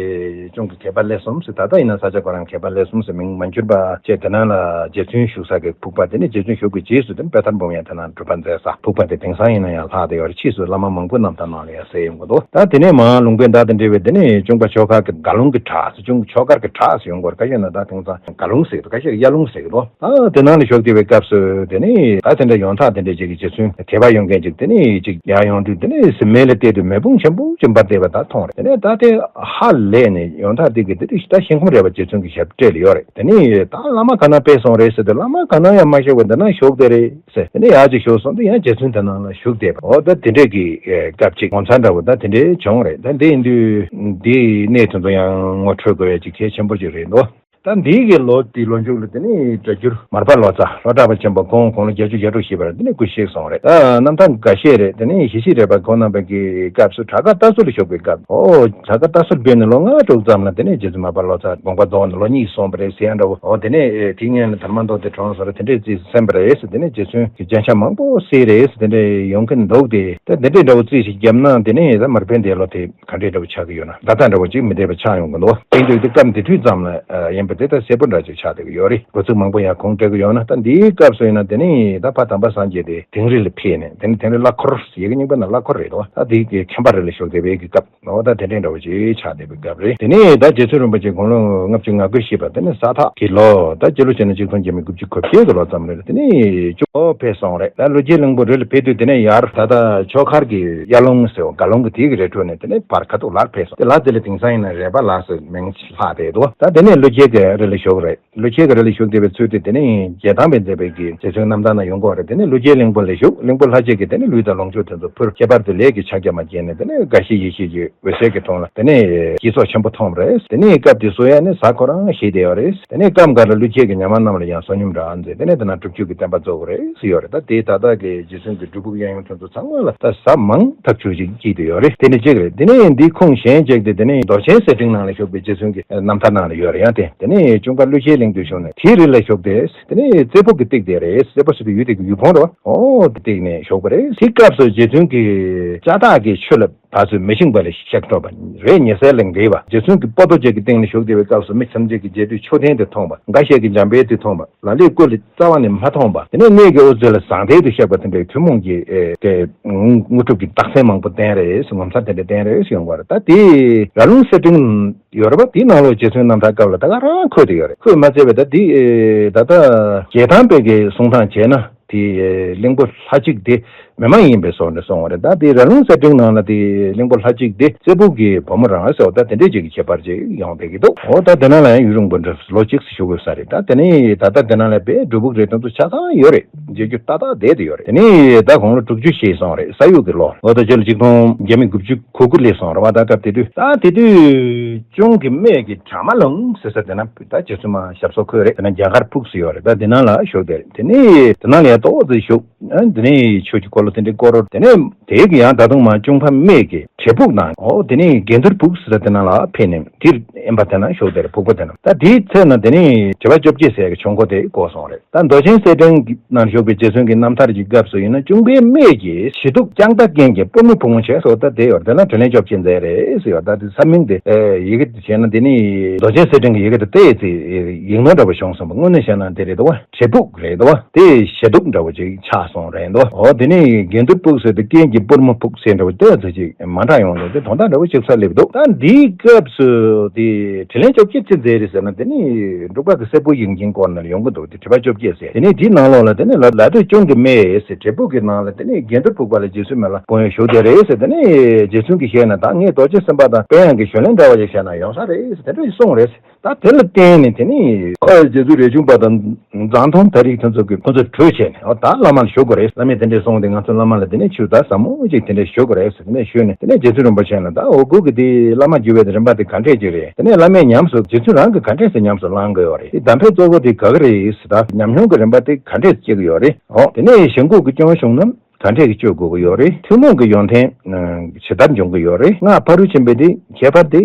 ཅུང་གི་མཁས་པ་ཀླད་གསུམ་ཟེར། ད་ལྟ་ཡིན་ན་ས་ཆ་ཁོ་རང་མཁས་པ་ཀླད་གསུམ་ཟེར་མིང་མ་འགྱུར་བ་བྱས། དེ་ནང་ལ་རྗེ་བཙུན་བཞུགས་ས་གི་ཕུག་པ། དེ་ནས་རྗེ་བཙུན་བཞུགས་པའི་རྗེས་སུ་དེ་ནས་དཔེ་ཐར་འབུམ་ཡང་དེ་ན་སྒྲུབ་པ་མཛད་ས་ཕུག་པ་དེ་དེང་སང་ཡིན་ན་ཡང་ལྷག་བསྡད་ཡོད་རེད། ཕྱིས་སུ་བླ་མ་མང་པོ་རྣམ་ཐར་ནང་ལ་ཡང་གསལ་ཡོང་གི་འདུག་ད་དེ་ནས་མར་ལུང་པའི་མདའ་དང་འབྲེལ་བའི། དེ་ནས་ཅུང་པ་ཆོ་ག་གི་དགའ་ལུང་གི་བྲག་ཟེར། ཅུང་ཆོ་གར་གྱི་བྲག་ཟེར་ཡོང་གི་ཡོད་རེད། ཁ་ཤས་ན་ད་དེང་སང་དགའ་ལུང་ཟེར་གི་འདུག་ཁ་ཤས་གཡའ་ལུང་ཟེར་གི་འདུག་ད་དེ་ནང་ལ་བཞུགས་བསྡད་པའི་སྐབས་སུ། དེ་ནས་ད་དེ་འདྲ་ཡོན་བདག་དེ་འདྲ་ཅིག་གིས་རྗེ་བཙུན་དད་པ་ཡོད་མཁན་ཅིག་དེ་ནས་ཅིག་ཡར་ཡོང་དུས། དེ་ནས་མལ་ལ་བལྟས་དུས་མེ་དཔུང་ཆེན་པོ་ཅིག་འབར་བསྡད་པ་ད་མཐོང་རེད། དེ་ནས་ད་དེ་ཧ་ལས་ནས་ཡོན་བདག་དེ་གིས། དེ་དུས་ད་ཤིང་ཁུམ་རེད་པ། རྗེ་བཙུན་གྱི་ཞབས་སྤྲད་ལ་ཡོད་རེད། དེ་ནས་ད་བླ་མ་ག་ན་ཕེབས་སོང་རེད་ཟེར་དུས། བླ་མ་ག་ན་ཡང་མ་བཞུགས་པ་འདི་ན་བཞུགས་བསྡད་རེད་ཟེར། དེ་ནས་ཡར་ཅིག་ཞུ་སོང་དུས་ཡང་རྗེ་བཙུན་དེ་ནང་ལ་བཞུགས་བསྡད་པ། འོ་ད་དེ་འདྲས་ཀྱི་ཨེ་སྐབས་ཅིག་ངོ་མཚར་འདྲ་བོ་ད་དེ་འདྲས་བྱུང་རེད། ད་འདི་ཡིན་དུས་འདིའི་གནས་དེ་ཚོ་ཡང་ངོ་འཕྲོད་དགོས་ཡ་ཅིག་གལ་ཆེན་པོ་ཅིག་རེད་འདུག་ད་འདི་གི་ལོ་དེའི་ལོ་མཇུག་ལ་དེ་ནས་སྒྲ་སྒྱུར་མར་པ་ལོ་ཙཱ། ལྷོ་བྲག་པ་ཆེན་པོ་ཁོང་དགུང་ལོ་བརྒྱད་ཅུ་གྱ་དྲུག་བཞེས་པར་དེ་ནས་སྐུ་གཤེགས་སོང་རེད། ད་རྣམ་ཐར་འགའ་ཤས་རེད། དེ་ནས་ཞི་བྱེད་རས་པ་ཁོང་རྣམ་པ་གི་སྐབས་སུ་བྲག་དཀར་རྟ་སོ་ལ་བཞུགས་པའི་སྐབས། ཨོ་བྲག་དཀར་རྟ་སོར་སྦས་ནས་ལོ་ལྔ་དྲུག་ཙམ་ལ། དེ་ནས་རྗེ་བཙུན་མར་པ་ལོ་ཙཱ་དགོངས་པ་རྫོགས་ནས་ལོ་གཉིས་སོང་བ་རེད་ཟེར་ཡ་འདྲ་བོ། ཨོ་དེ་ནས་ཨེ་དེའི་སྔོན་ལ་དར་མ་མདོ་དེ་གྲོངས་སོང་རེད། དེ་འདྲས་རྩིས་གསན་པ་རེད་ཟེར། དེ་ནས་རྗེ་བཙུན་གྱི་རྒྱན་ཆ་མང་པོ་གསེར་རེད་ཟེར། དེ་འདྲས་ཡོང་གིན་འདུག་སྟེ། ད་དེ་འདྲས་འདྲ་བོ་རྩིས་ཤིག་བརྒྱབ་ན། དེ་ནས་ད་མར་པའི་འདས་ལོ་དེ་ག་འདྲས་འདྲ་བོ་ཆགས་ཀྱི་ཡོད་ན། ད་ལྟ་འདྲ་བོ་ཅིག་མི་བདེ་བ་ཆགས་ཡོང་གི་འདུག་དེ་འདྲ་དུས་སྐབས་འདི་དུས་ཙམ་ལ་ཨ་ཡིན་པ་དེ་ད་གསལ་པོ་འདྲ་ཅིག་ཆགས་བསྡད་ཀྱི་ཡོད་རེད། འགོ་ཚུགས་མང་པོ་ཡང་གོང་སྤྲད་ཀྱི་ཡོད་ན། ད་འདིའི་སྐབས་སུ་ཡིན་ན། དེ་ནས་ད་ཕ་དམ་པ་སངས་རྒྱས་དེ་དིང་རི་ལ་ཕེབས་ནས། དེ་ནས་དིང་རི་གླ་འཁོར། ཡ་གི་རྙིང་པ་ན་གླ་འཁོར་རེད་དོ། ད་དེ་གི་ཁྱམས་པ་རི་ལ་བཞུགས་བསྡད་པའི་གི་སྐབས། འོ་ད་དེ་འདྲའི་འདྲ་བོ་ཅིག་ཆགས་བསྡད་པའི་སྐབས་རེད། དེ་ནས་ད་རྗེ་བཙུན་རིན་པོ་ཆེ་དགུང་ལོ་ལྔ་བཅུ་ང་དགུ་བཞེས་པ། དེ་ནས་ས་ཐག་གི་ལོ། ད་སྤྱི་ལོ་བྱས་ན་ཆིག་སྟོང་བརྒྱ་མེད་དགུ་བཅུ་གོ་བརྒྱད་ཀྱི་ལོ་ཙམ་རེད། དེ་ནས་ཅུང་ཕེབས་སོང་རེད། ད་ཀླུ་རྒྱལ་གླིང་པོ་རི་ལ་ཕེབས་དུས། དེ་ནས་ཡར་ད་ལྟ་ཆོས་མཁར་གྱི་གཡའ་ལུང་ཟེར་བ། དགའ་ལུང་གི་དེའི་གི་རི་ཁྲོད་ནས། དེ་ནས་བར་ཁ་ཐུག་ལར་ཕེབས་སོང་། དེ་ལ་དེ་ལ་དེང་སང་ཡིན་ན་རས་པ་ལ་ཟེར་མིང་ལྷག་བསྡད་འདུག་ད་དེ་ནས་ཀླུ་རྒྱལ་གྱི་རི་ལ་བཞུགས་རེད། ཀླུ་རྒྱལ་གྱི་རི་ལ་བཞུགས་བསྡད་པའི་ཚུལ་དེ། དེ་ནས་རྒྱལ་ཐང་པས་མཛད་པའི་གི་རྗེ་བཙུན་རྣམ་ཐར་ན་ཡོང་གི་ཡོད་རེད། དེ་ནས་ཀླུ་རྒྱལ་གླིང་པོ་ལ་བཞུགས། གླིང་པོ་ལྷ་རྗེ་གིས་དེ་ནས་ལུས་དང་ལོངས་སྤྱོད་དེ་ཚོ་ཕུལ། ཁྱད་པར་དུ་ལས་ཀྱི་ཕྱག་རྒྱ་མ་བརྒྱབ་ནས། དེ་ནས་དགའ་བཞི་ཡེ་ཤེས་ཀྱི་འོད་ཟེར་གྱི་ཐོག་ལ། དེ་ནས་སྐྱེད་ཚོགས་ཆེན་པོ་ཐོབ་རེད། དེ་ནས་སྐབས་དེ་གསོལ་ཡ་ནི་གཟའ་ཁོ་རང་བཞེས་བསྡད་ཡོད་རེད། དེ་ནས་སྐབས་འགའ་ལ་ཀླུ་རྒྱལ་གྱི་ཉ་མ་རྣམས་ལ་ཡང་བསོད་སྙོམས་འདྲ་མཛད། དེ་ནས་དེ་ན་སྒྲུབ་བརྒྱུད་ཀྱི་བསྟན་པ་རྫོགས་པ་རེད་ཟེར་ཡོད་རེད། ད་དེ་ད་ལྟ་གི་རྗེ་བཙུན་གྱི་སྒྲུབ་ཕུག་གཡས་གཡོན་དེ་ཚོ་ཚང་མ་ལ་ད་གཟའ་མང་ཐག་ཆོད་ཅིག་སྐྱེས་བསྡད་ཡོད་རེད། དེ་ནས་གཅིག་རེད། དེ་ནས་འདིའི་ཁུངས་གཞན་གཅིག་དེ། དེ་ནས་མདོ་ཆེན་གསེར་ཕྲེང་ནང་ལ་བཞུགས་པའི་རྗེ་བཙུན་གྱི་རྣམ་ཐར་ནང་ལ་ཡོད་རེད། ཡང་དེ་དེ་ནས་ཅུང་པ་ཀླུ་རྒྱལ་གླིང་དུ་བཞུགས་ནས་དེའི་རི་ལ་བཞུགས་ཏེ། དེ་ནས་རྩེ་ཕུག་གི་སྟེགས་དེ་རེད། རྩེ་ཕུག་ཟེར་དུས་ཡུལ་དེ་གི་ཡུལ་ཕུང་རེད་བ། ཨོ་དེ་སྟེགས་ནས་བཞུགས་པ་རེད། དེའི་སྐབས་སུ་རྗེ་བཙུན་གྱིས་ལྕགས་སྟག་གི་ཆོས་ལ་ད་གཟོད་མི་ཤིང་པ་ལ་ཤག་འགྲོ་བ་རེད། ཉེ་སྲས་གླིང་རེད་བ། རྗེ་བཙུན་གྱི་སྤོ་ཏོ་ཅིག་གི་སྟེང་ལ་བཞུགས་བསྡད་པའི་སྐབས་སུ་མི་ཐམས་ཅད་ཀྱིས་མཇལ་དུས་མཆོད་རྟེན་དེ་མཐོང་བ། འགའ་ཤས་ཀྱིས་འཇམ་དཔལ་དེ་མཐོང་བ། ལ་ལས་སྐུ་ལས་རྩ་བ་ནས་མ་མཐོང་བ། དེ་ནས་གནས་ཀྱི་དབུ་རྩེ་ལ་ཟངས་ཐལ་དུ་གཤེགས་པ་དེ་འདྲའི་ཐུན་མོང་གི་ཨེ་དེ་དངོས་གྲུབ་ཀྱི་རྟགས་མཚན་མང་པོ་བསྟན་རེད་ཟེར། ངོ་མཚར་དེ་འདྲ་བསྟན་རེད་ཟེར་ཡོང་བ་རེད། ད་དེ་ར་ལུང་གསེར་ཕྲེང་ཡོད་རེད་པ། དེའི་ནང་ལོགས་རྗེ་བཙུན་རྣམ་ཐར་སྐབས་ལ་ད་ག་རང་འཁོད་དེ་ཡོད་རེད། འཁོད་མ་ཚད་པ་ད་དེ་ཨེ་ད་ལྟ་རྒྱལ་ཐང་པའི་གི་གསུང་སྟངས་བྱས་ན། དེ་གླིང་པོ་ལྷ་གཅིག་དེ་མི་མ་ཡིན་པའི་བཟོ་འདྲ་སོང་བ་རེད། ད་དེ་ར་ལུང་གསེར་ཕྲེང་ནང་ལ་དེ་གླིང་པོ་ལྷ་གཅིག་དེ་རྩེ་ཕུག་གི་བུ་མོ་རང་ཟེར་བ། ད་དེ་འདྲས་ཅིག་གི་ཁྱད་པར་ཅིག་ཡོང་བསྡད་ཀྱི་འདུག་འོ་ད་དེ་ནང་ལ་ཡང་ཡུན་རིང་པོ་འདྲ་ལོ་གཅིག་ཙམ་བཞུགས་དགོས་ས་རེད། ད་དེ་ནས་ད་ལྟ་དེ་ནང་ལ་དཔེ་སྒྲུབ་ཕུག་རེ་དེ་ཚོ་ཆ་ཚང་ཡོད་རེད། མཇལ་རྒྱུ་ཏག་ཏག་བསྡད་དེ་ཡོད་རེད། དེ་ནས་ད་དགུང་ལོ་དྲུག་ཅུ་བཞེས་སོང་རེད། ས་ཡུག་གི་ལོ། འོ་ད་སྤྱི་ལོ་ཆིག་སྟོང་བརྒྱ་མེད་དགུ་བཅུ་གོ་དགུ་སླེབས་སོང་རེད་བ། ད་སྐབས་དེ་དུས། ད་དེ་དུས་གཅུང་གི་སྨད་ཀྱི་བྲག་དམར་ལུང་ཟེར་ས་དེ་ན་ད་རྗེ་བཙུན་མ་ཞབས་སོར་འཁོད་རེད། དེ་ན་རྒྱ་གར་ཕུག་ཟེར་ཡོད་རེད། ད་དེ་ནང་ལ་བཞུགས་བསྡད་རེད། དེ་ནས་དེ་ནང་ལ་ཡང་ཏོག་ཙམ་བཞུགས། ཨ་དེ་ནས་ཆོས་ཀྱི་འཁོར་ལོ། དེ་འདྲའི་སྐོར། དེ་ནས་དེའི་གི་ཡང་ད་དུང་མ་གཅུང་ཕ་སྨད་ཀྱི་བྲེ་ཕུག་ནང་། ཨོ་དེ་ནས་དགེ་འདུན་ཕུག་ཟེར་དེ་ནང་ལ་ཕེབས་ནས་དེར་དབེན་པ་དེ་ན་བཞུགས། དེར་ཕུག་པ་དེ་ན། ད་དེའི་ཚེ་ན་དེ་ནས་དྲི་བ་བཅོ་བརྒྱད་ཟེར་གྱི་ཆོས་འཁོར་དེ་བསྐོར་སོང་རེད། ད་མདོ་ཆེན་གསེར་ཕྲེང་ནང་བཞུགས་པའི་རྗེ་བཙུན་གྱི་རྣམ་ཐར་གྱི་སྐབས་སུ་ཡིན་ན། གཅུང་པའི་སྨད་ཀྱི་ཞི་སྡུག་ལྕགས་མདའ་རྒན་གྱི་སྤུར་མོ་ཕུག་མོ་བྱས་སོ། ད་དེ་ཡོད་དེ་ན་དྲིན་ལན་བཅོ་བརྒྱད་མཛད་རེད་ཟེར་ཡོད། ད་དེ་ས་མིང་དེ་ཡི་གེ་དེ་བྱས་ན་དེ་ནི་མདོ་ཆེན་གསེར་ཕྲེང་གི་ཡི་གེ་དེ་ཏོག་ཙམ་ཡིག་ནོར་འདྲ་པོ་བྱུང་སོང་བ། དངོས་གནས་བཤད་ན་དེ་རེད་དོ། བྲེ་ཕུག་རེད་དོ། དེ་ཞི་སྡུག་འདྲ་པོ་ཅིག་ཆགས་སོང་རེད་དོ། འོ་དེ་ནི་དགེ་འདུན་ཕུག་ཟེར་དེ་རྒན་གྱི་སྤུར་མོ་ཕུག་ཟེར་འདྲ་པོ་ཏོག་ཙམ་ཅིག་མ་འདྲ་ཡོང་དུས་དེ་དོན་དག་འདྲ་པོ་ཅིག་ས་སླེབས་འདུག་ད་འདིའི་སྐབས་སུ་དེ་དྲིན་ལན་བཅོ་བརྒྱད་ཅི་མཛད་རེད་ཟེར་ན། དེ་ནི་འབྲུག་པ་གི་སྲས་པོ་ཡིན་གྱི་སྐོར་ནང་ཡོང་གི་འདུག་དེ་དྲི་བ་བཅོ་བརྒྱད་ཟེར། དེ་ནས་དེའི་ནང་ལོགས་ལ་དེ་ནས་ལ་ལ་སྟོད་གཅུང་གི་སྨད་ཟེར། བྲེ་ཕུག་གི་ནང་ལ་དེ་ནས་དགེ་འདུན་ཕུག་པ་ལ་རྗེ་བཙུན་མ་ལ་དཔོན་གཡོག་ཞུགས་བསྡད་རེད་ཟེར། དེ་ནས་རྗེ་བཙུན་གྱིས་བཤད་ན། ད་ངས་རྡོ་རྗེ་སེམས་དཔའ་དང་དཔལ་དབྱངས་ཀྱི་ཞུ་ལན་འདྲ་བ་ཞིག་བྱས་ན་ཡོང་ས་རེད་ཟེར། དེ་འདྲ་ཞིག་གསུངས་རེད་ཟེར། ད་དེ་ལ་བརྟེན་ནས་དེ་ནས་ཨ་རྗེ་བཙུན་རས་ཆུང་པ་དང་མཛངས་མཐོང་ད་རིག་དེ་ཚོ་གིས་ཁོ་ཚོ་གྲོས་བྱས་ནས། འོ་ད་བླ་མ་ལ་ཞུ་དགོས་རེད། བླ་མས་དེ་འདྲས་གསུངས་ཏེ། ང་ཚོ་བླ་མ་ལ་དེ་ནས་ཆུ་ད་ཟབ་མོ་ཅིག་དེ་འདྲས་ཞུ་དགོས་རེད་ཟེར། དེ་ནས་ཞུས་ནས་དེ་ནས་རྗེ་བཙུན་རིན་པོ་ཆེ་ལ། ད་འོ་གོ་གི་དེ་བླ་མ་བསྒྱུར་བའི་རིམ་པ་དེ་ག་འདྲས་ཅིག་རེད། དེ་ནས་བླ་མས་ཉམས་སུ། རྗེ་བཙུན་རང་གིས་ག་འདྲས་སེ་ཉམས་སུ་བླང་གི་ཡོད་རེད། དེ་གདམས་པའི་གཙོ་བོ་དེ་ག་གི་རེད་ཟེར། ད་ཉམས་མྱོང་གི་རིམ་པ་དེ་ག་འདྲས་སྐྱེ་གི་ཡོད་རེད། འོ་དེ་ནས་ཞེན་ཁོག་གི་སྐྱོན་བྱུང་ན་ག་འདྲས་ཀྱི་བཅོས་དགོས་ཀྱི་ཡོད་རེད། ཐུན་མོང་གི་ཡོན་ཏན་ཇི་ལྟར་འབྱུང་གི་ཡོད་རེད། སྔགས་ཕ་རོལ་ཕྱིན་པའི་དེ་ཁྱད་པར་དེ་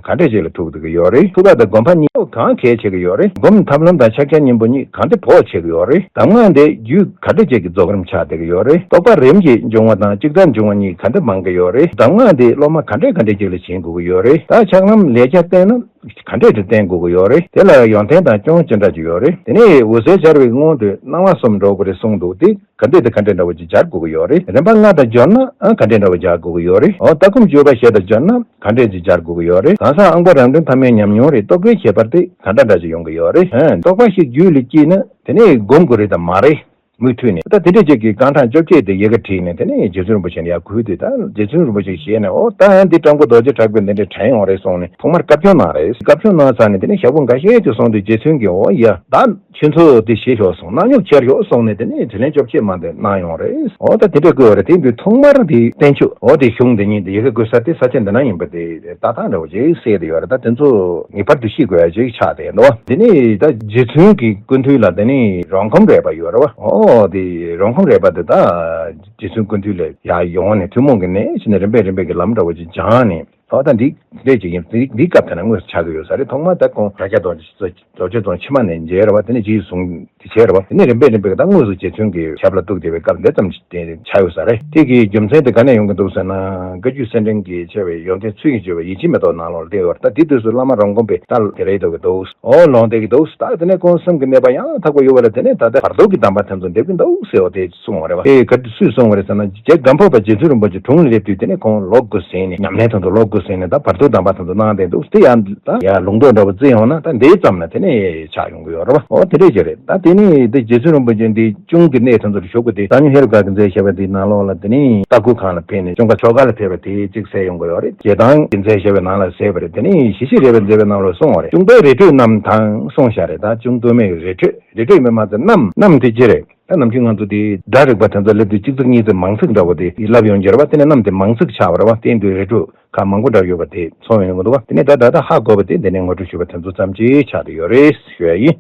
ག་འདྲས་ཅིག་ལ་ཐུག་བསྡད་ཀྱི་ཡོད་རེད། ཐུབ་པ་དང་སྒོམ་པ་གཉིས་གང་གལ་ཆེ་གི་ཡོད་རེད། སྒོམ་ཐབས་ལམ་དང་ཕྱག་རྒྱ་གཉིས་པོ་གཉིས་ག་འདྲས་བོགས་ཆེ་གི་ཡོད་རེད། གདམས་ངག་དེ་རྒྱུད་ག་འདྲས་ཅིག་གི་རྫོགས་རིམ་ཆགས་བསྡད་ཀྱི་ཡོད་རེད། རྟོགས་པ་རིམ་གྱིས་འབྱུང་བ་དང་གཅིག་ལྟར་འབྱུང་བ་གཉིས་ག་འདྲས་མང་གི་ཡོད་རེད། གདམས་ངག་དེ་སློབ་མ་ག་འདྲས་ག་འདྲས་ཅིག་ལ་བྱིན་དགོས་ཀྱི་ཡོད་རེད། ད་ཕྱག་ལམ་ལེགས་ཆ་བསྟེན་ན་ག་འདྲས་ཅིག་བསྟེན་དགོས་ཀྱི་ཡོད་རེད། དེ་ལ་ཡོན་ཏན་དང་སྐྱོན་ཅི་འདྲ་ཅིག་ཡོད་རེད། དེ་ནས་འོད་གསལ་སྦྱར་བའི་སྔོན་དུ་སྣང་བ་གསུམ་འགྲོ་དགོས་རེད་གསུངས་འདུག་དེ་ག་འདྲས་དེ་ག་འདྲས་འདྲ་བོ་ཅིག་སྦྱར་དགོས་ཀྱི་ཡོད་རེད། རིམ་པ་ལྔ་དང་སྦྱོར་ན་ཨ་ག་འདྲས་འདྲ་བོ་སྦྱར་དགོས་ཀྱི་ཡོད་རེད། འོ་ལྟ་སྒོམ་སྤྱོད་པ་བཞི་དང་སྦྱོར་ན་ག་འདྲས་ཅིག་སྦྱར་དགོས་ཀྱི་ཡོད་རེད། གང་ཟག་ཨང་པ་རང་གྲོལ་ཐ་མའི་ཉམས་མྱོང་རེད། རྟོགས་པའི་ཁྱད་པར་དེ་ག་འདྲ་འདྲ་ཅིག་ཡོང་གི་ཡོད་རེད། ཨ་རྟོགས་པ་ཞིག་རྒྱུད་ལ་སྐྱེས་ན་དེ་ནས་སྒོམ་དགོས་རེད་དམ་མ་རེད། མུ་མཐུད་ནས་ད་དེ་འདྲ་ཅིག་གི་རྐང་ཐང་བཅོ་བརྒྱད་དེ་ཡི་གེ་བྲིས་ནས་དེ་ནས་རྗེ་བཙུན་རིན་པོ་ཆེ་ལ་ཡར་ཁུར་དུས། ད་རྗེ་བཙུན་རིན་པོ་ཆེ་ཞལ་ནས་འོ་ད་ཡང་འདི་སྤྲང་པོ་རྡོ་རྗེ་གྲགས་པའི་འདི་འདྲའི་དྲན་ཡོང་རེད་གསུངས་ནས་ཐོག་མར་བཀའ་བཀྱོན་གནང་རེད། བཀའ་བཀྱོན་གནང་ཚར་ནས་དེ་ནས་ཞག་པོ་འགའ་ཤས་ཀྱིས་སོང་དུས་རྗེ་བཙུན་གྱིས་འོ་ཡ་ད་ཁྱོད་ཚོ་དེ་ཞེད་ཤོག་གསུངས། སྣང་སྙུང་ཁྱེར་ཤོག་གསུངས་ནས་དེ་ནས་དྲིན་ལན་བཅོ་བརྒྱད་མ་དེ་གནང་ཡོང་རེད། འོ་ད་དེ་འདྲ་དགོས་རེད། དེ་འདུག་ཐོག་མར་དེ་བསྟན་བཅོས་འོ་དེ་གཞུང་དེ་ཉིད་དེ་ཡི་གེ་དགོས་ས་དེ་ས་ཆ་འདི་ན་ཡིན་པ་དེ་ལྟ་སྟངས་འདྲ་བོ་ཅིག་གསལ་དེ་ཡོད་རེད། ད་དེ་ཚོ་ངེས་པར་དུ་ཤེས་དགོས་ཡ་ཅིག་ཆགས་བསྡད་འདུག་དེ་ནས་ད་རྗེ་བཙུན་གྱི་སྐུ་མདུན་ལ་དེ་ནས་རོང་ཁམས་རས་པ་ཡོད་རེད་བ། ཨོ་དེ་རོང་ཁམས་རས་པ་དེ་ད་རྗེ་བཙུན་སྐུ་མདུན་ལ་ཡར་ཡོང་ནས་ཐུན་མོང་གི་གནས་ཕྱིན་ནས་རིམ་པས་རིམ་པས་ཀྱི་ལམ་འདྲ་བོ་ཅིག་སྦྱངས་ནས། ཨོ་ད་འདི་འདྲས་ཅིག་ཡིན། འདི་འདི་སྐབས་དེ་ན་དངོས་སུ་ཆགས་ཀྱི་ཡོད་ས་རེད། ཐོག་མར་ད་ཁོང་རྭ་རྒྱ་རྡོ་རྗེ་རྡོ་རྗེ་རྫོང་ཕྱི་མ་ནས་མཇལ་རེད་བ། དེ་ནས་རྗེས་བཟུང་དེ་བྱས་རེད་བ། དེ་ནས་རིམ་པས་རིམ་པས་ཀྱི་ད་དངོས་སུ་རྗེ་བཙུན་གྱི་ཞབས་ལ་གཏུགས་བསྡད་པའི་སྐབས་འདི་ཙམ་ཞིག་དེ་ཆགས་ཡོད་ས་རེད། དེ་གི་རྒྱུ་མཚན་དེ་ག་ནས་ཡོང་གི་འདུག་ཟེར་ན། བཀའ་བརྒྱུད་གསེར་ཕྲེང་གིས་ཆེ་བའི་ཡོན་ཏན་ཚུལ་གྱིས་བརྗོད་པའི་ཡིད་ཆེས་མེ་ཏོག་ནང་ལོགས་ལ་བསྡད་ཡོད་རེད། ད་དེ་དུས་སུ་བླ་མ་རོང་སྒོམ་པས་ད་དེ་རེད་འདུག་གི་འདུག་ཨོ་ལོང་བསྡད་ཀྱི་འདུག་ད་དེ་ནས་ཁོང་སེམས་ཀྱི་གནས་པ་ཡང་དག་པ་ཡོད་པ་ལ་དེ་ནས་ད་ལྟ་བར་དོ་གི་གདམས་པ་དེ་ཚོ་འདེབས་ཀྱི་འདུག་ཟེར་བ་དེ་གསུངས་པ་རེད་བ། དེ་ག་དུས་སུས་གསུངས་པ་རེད་ཟེར་ན། རྗེ་སྒམ་པོ་པ་རྗེ་བཙུན་རིན་པོ་ཆེ་དྲུང་ལ་སླེབས་དུས་དེ་ནས་ཁོང་ལོ་དགུ་ཟིན་ནས་ཉམས་ལེན་དང་དུ་ལོ་དགུ་ཟིན་ནས་ད་བར་དོའི་གདམས་པ་དང་དུ་གནང་བསྡད་འདུག་དེ་ཡང་ད་ཡར་ལུང་རྟོགས་འདྲ་བོ་བརྩི་ཡོང་ན་ད་འདིའི་ཙམ་ལ་དེ་ནས་ཆགས་ཡོང་གི་ཡོད་རེད་བ། འོ་དེ་འདྲས་ཅིག་རེད། ད་དེ་ནས་དེ་རྗེ་བཙུན་རིན་པོ་ཆེ་འདི་གཅུང་གི་གནས་དེ་ཚོར་བཞུགས་པ་དེ་གསང་ཉུལ་ཧེ་རུ་ཀ་གིས་མཛད་བཞག་པ་དེའི་ནང་ལོགས་ལ་དེ་ནས་ལྟ་སྐུལ་ཁང་ལ་ཕེབས་ནས་གཅུང་པ་ཆོ་ག་ལ་ཕེབས་པ་དེ་གཅིག་གསལ་ཡོང་གི་ཡོད་རེད། རྗེ་སྟག་གིས་མཛད་བཞག་པའི་ནང་ལ་གསལ་བ་རེད། དེ་ནས་ཞི་བྱེད་རས་པས་མཛད་པའི་ནང་ལ་གསུངས་པ་རེད། གཅུང་པའི་རི་ཁྲོད་རྣམས་དང་གསུངས་བཞག་རེད། ད་གཅུང་སྟོད་སྨད་ཀྱི་རི་ཁྲོད། རི་ཁྲོད་མི་མ་ཚད་གནམ་གནམ་དེ་ཅི་རེད། ད་ནམ་རྒྱུན་ང་ཚོ་དེ་སྒྲ་རིག་པ་དེ་ཚོ་སླེབས་དུས་གཅིག་ཚིག་གཉིས་ཚིག་མང་ཚིག་འདྲ་བོ་དེ་ལབ་ཡོང་གི་རེད་བ། དེ་ནས་གནམ་དེ་མང་ཚིག་ཆགས་པ་རེད་བ། དེ་ཡིན་དུས་རི་ཁྲོད་ཁག་མང་པོ་འདྲ་ཡོད་པ་དེ་ཚོར་ཡོང་གི་འདུག་བ། དེ་ནས་ད་ད་ལྟ་ཧ་གོ་བ་དེ་འདི་ནས་ངོ་སྤྲོད་ཞུས་པ་དེ་ཚོ་ཙམ་ཅིག་ཆགས་བསྡད་ཡོད་རེད་ཞུ་ཡ་ཡིན།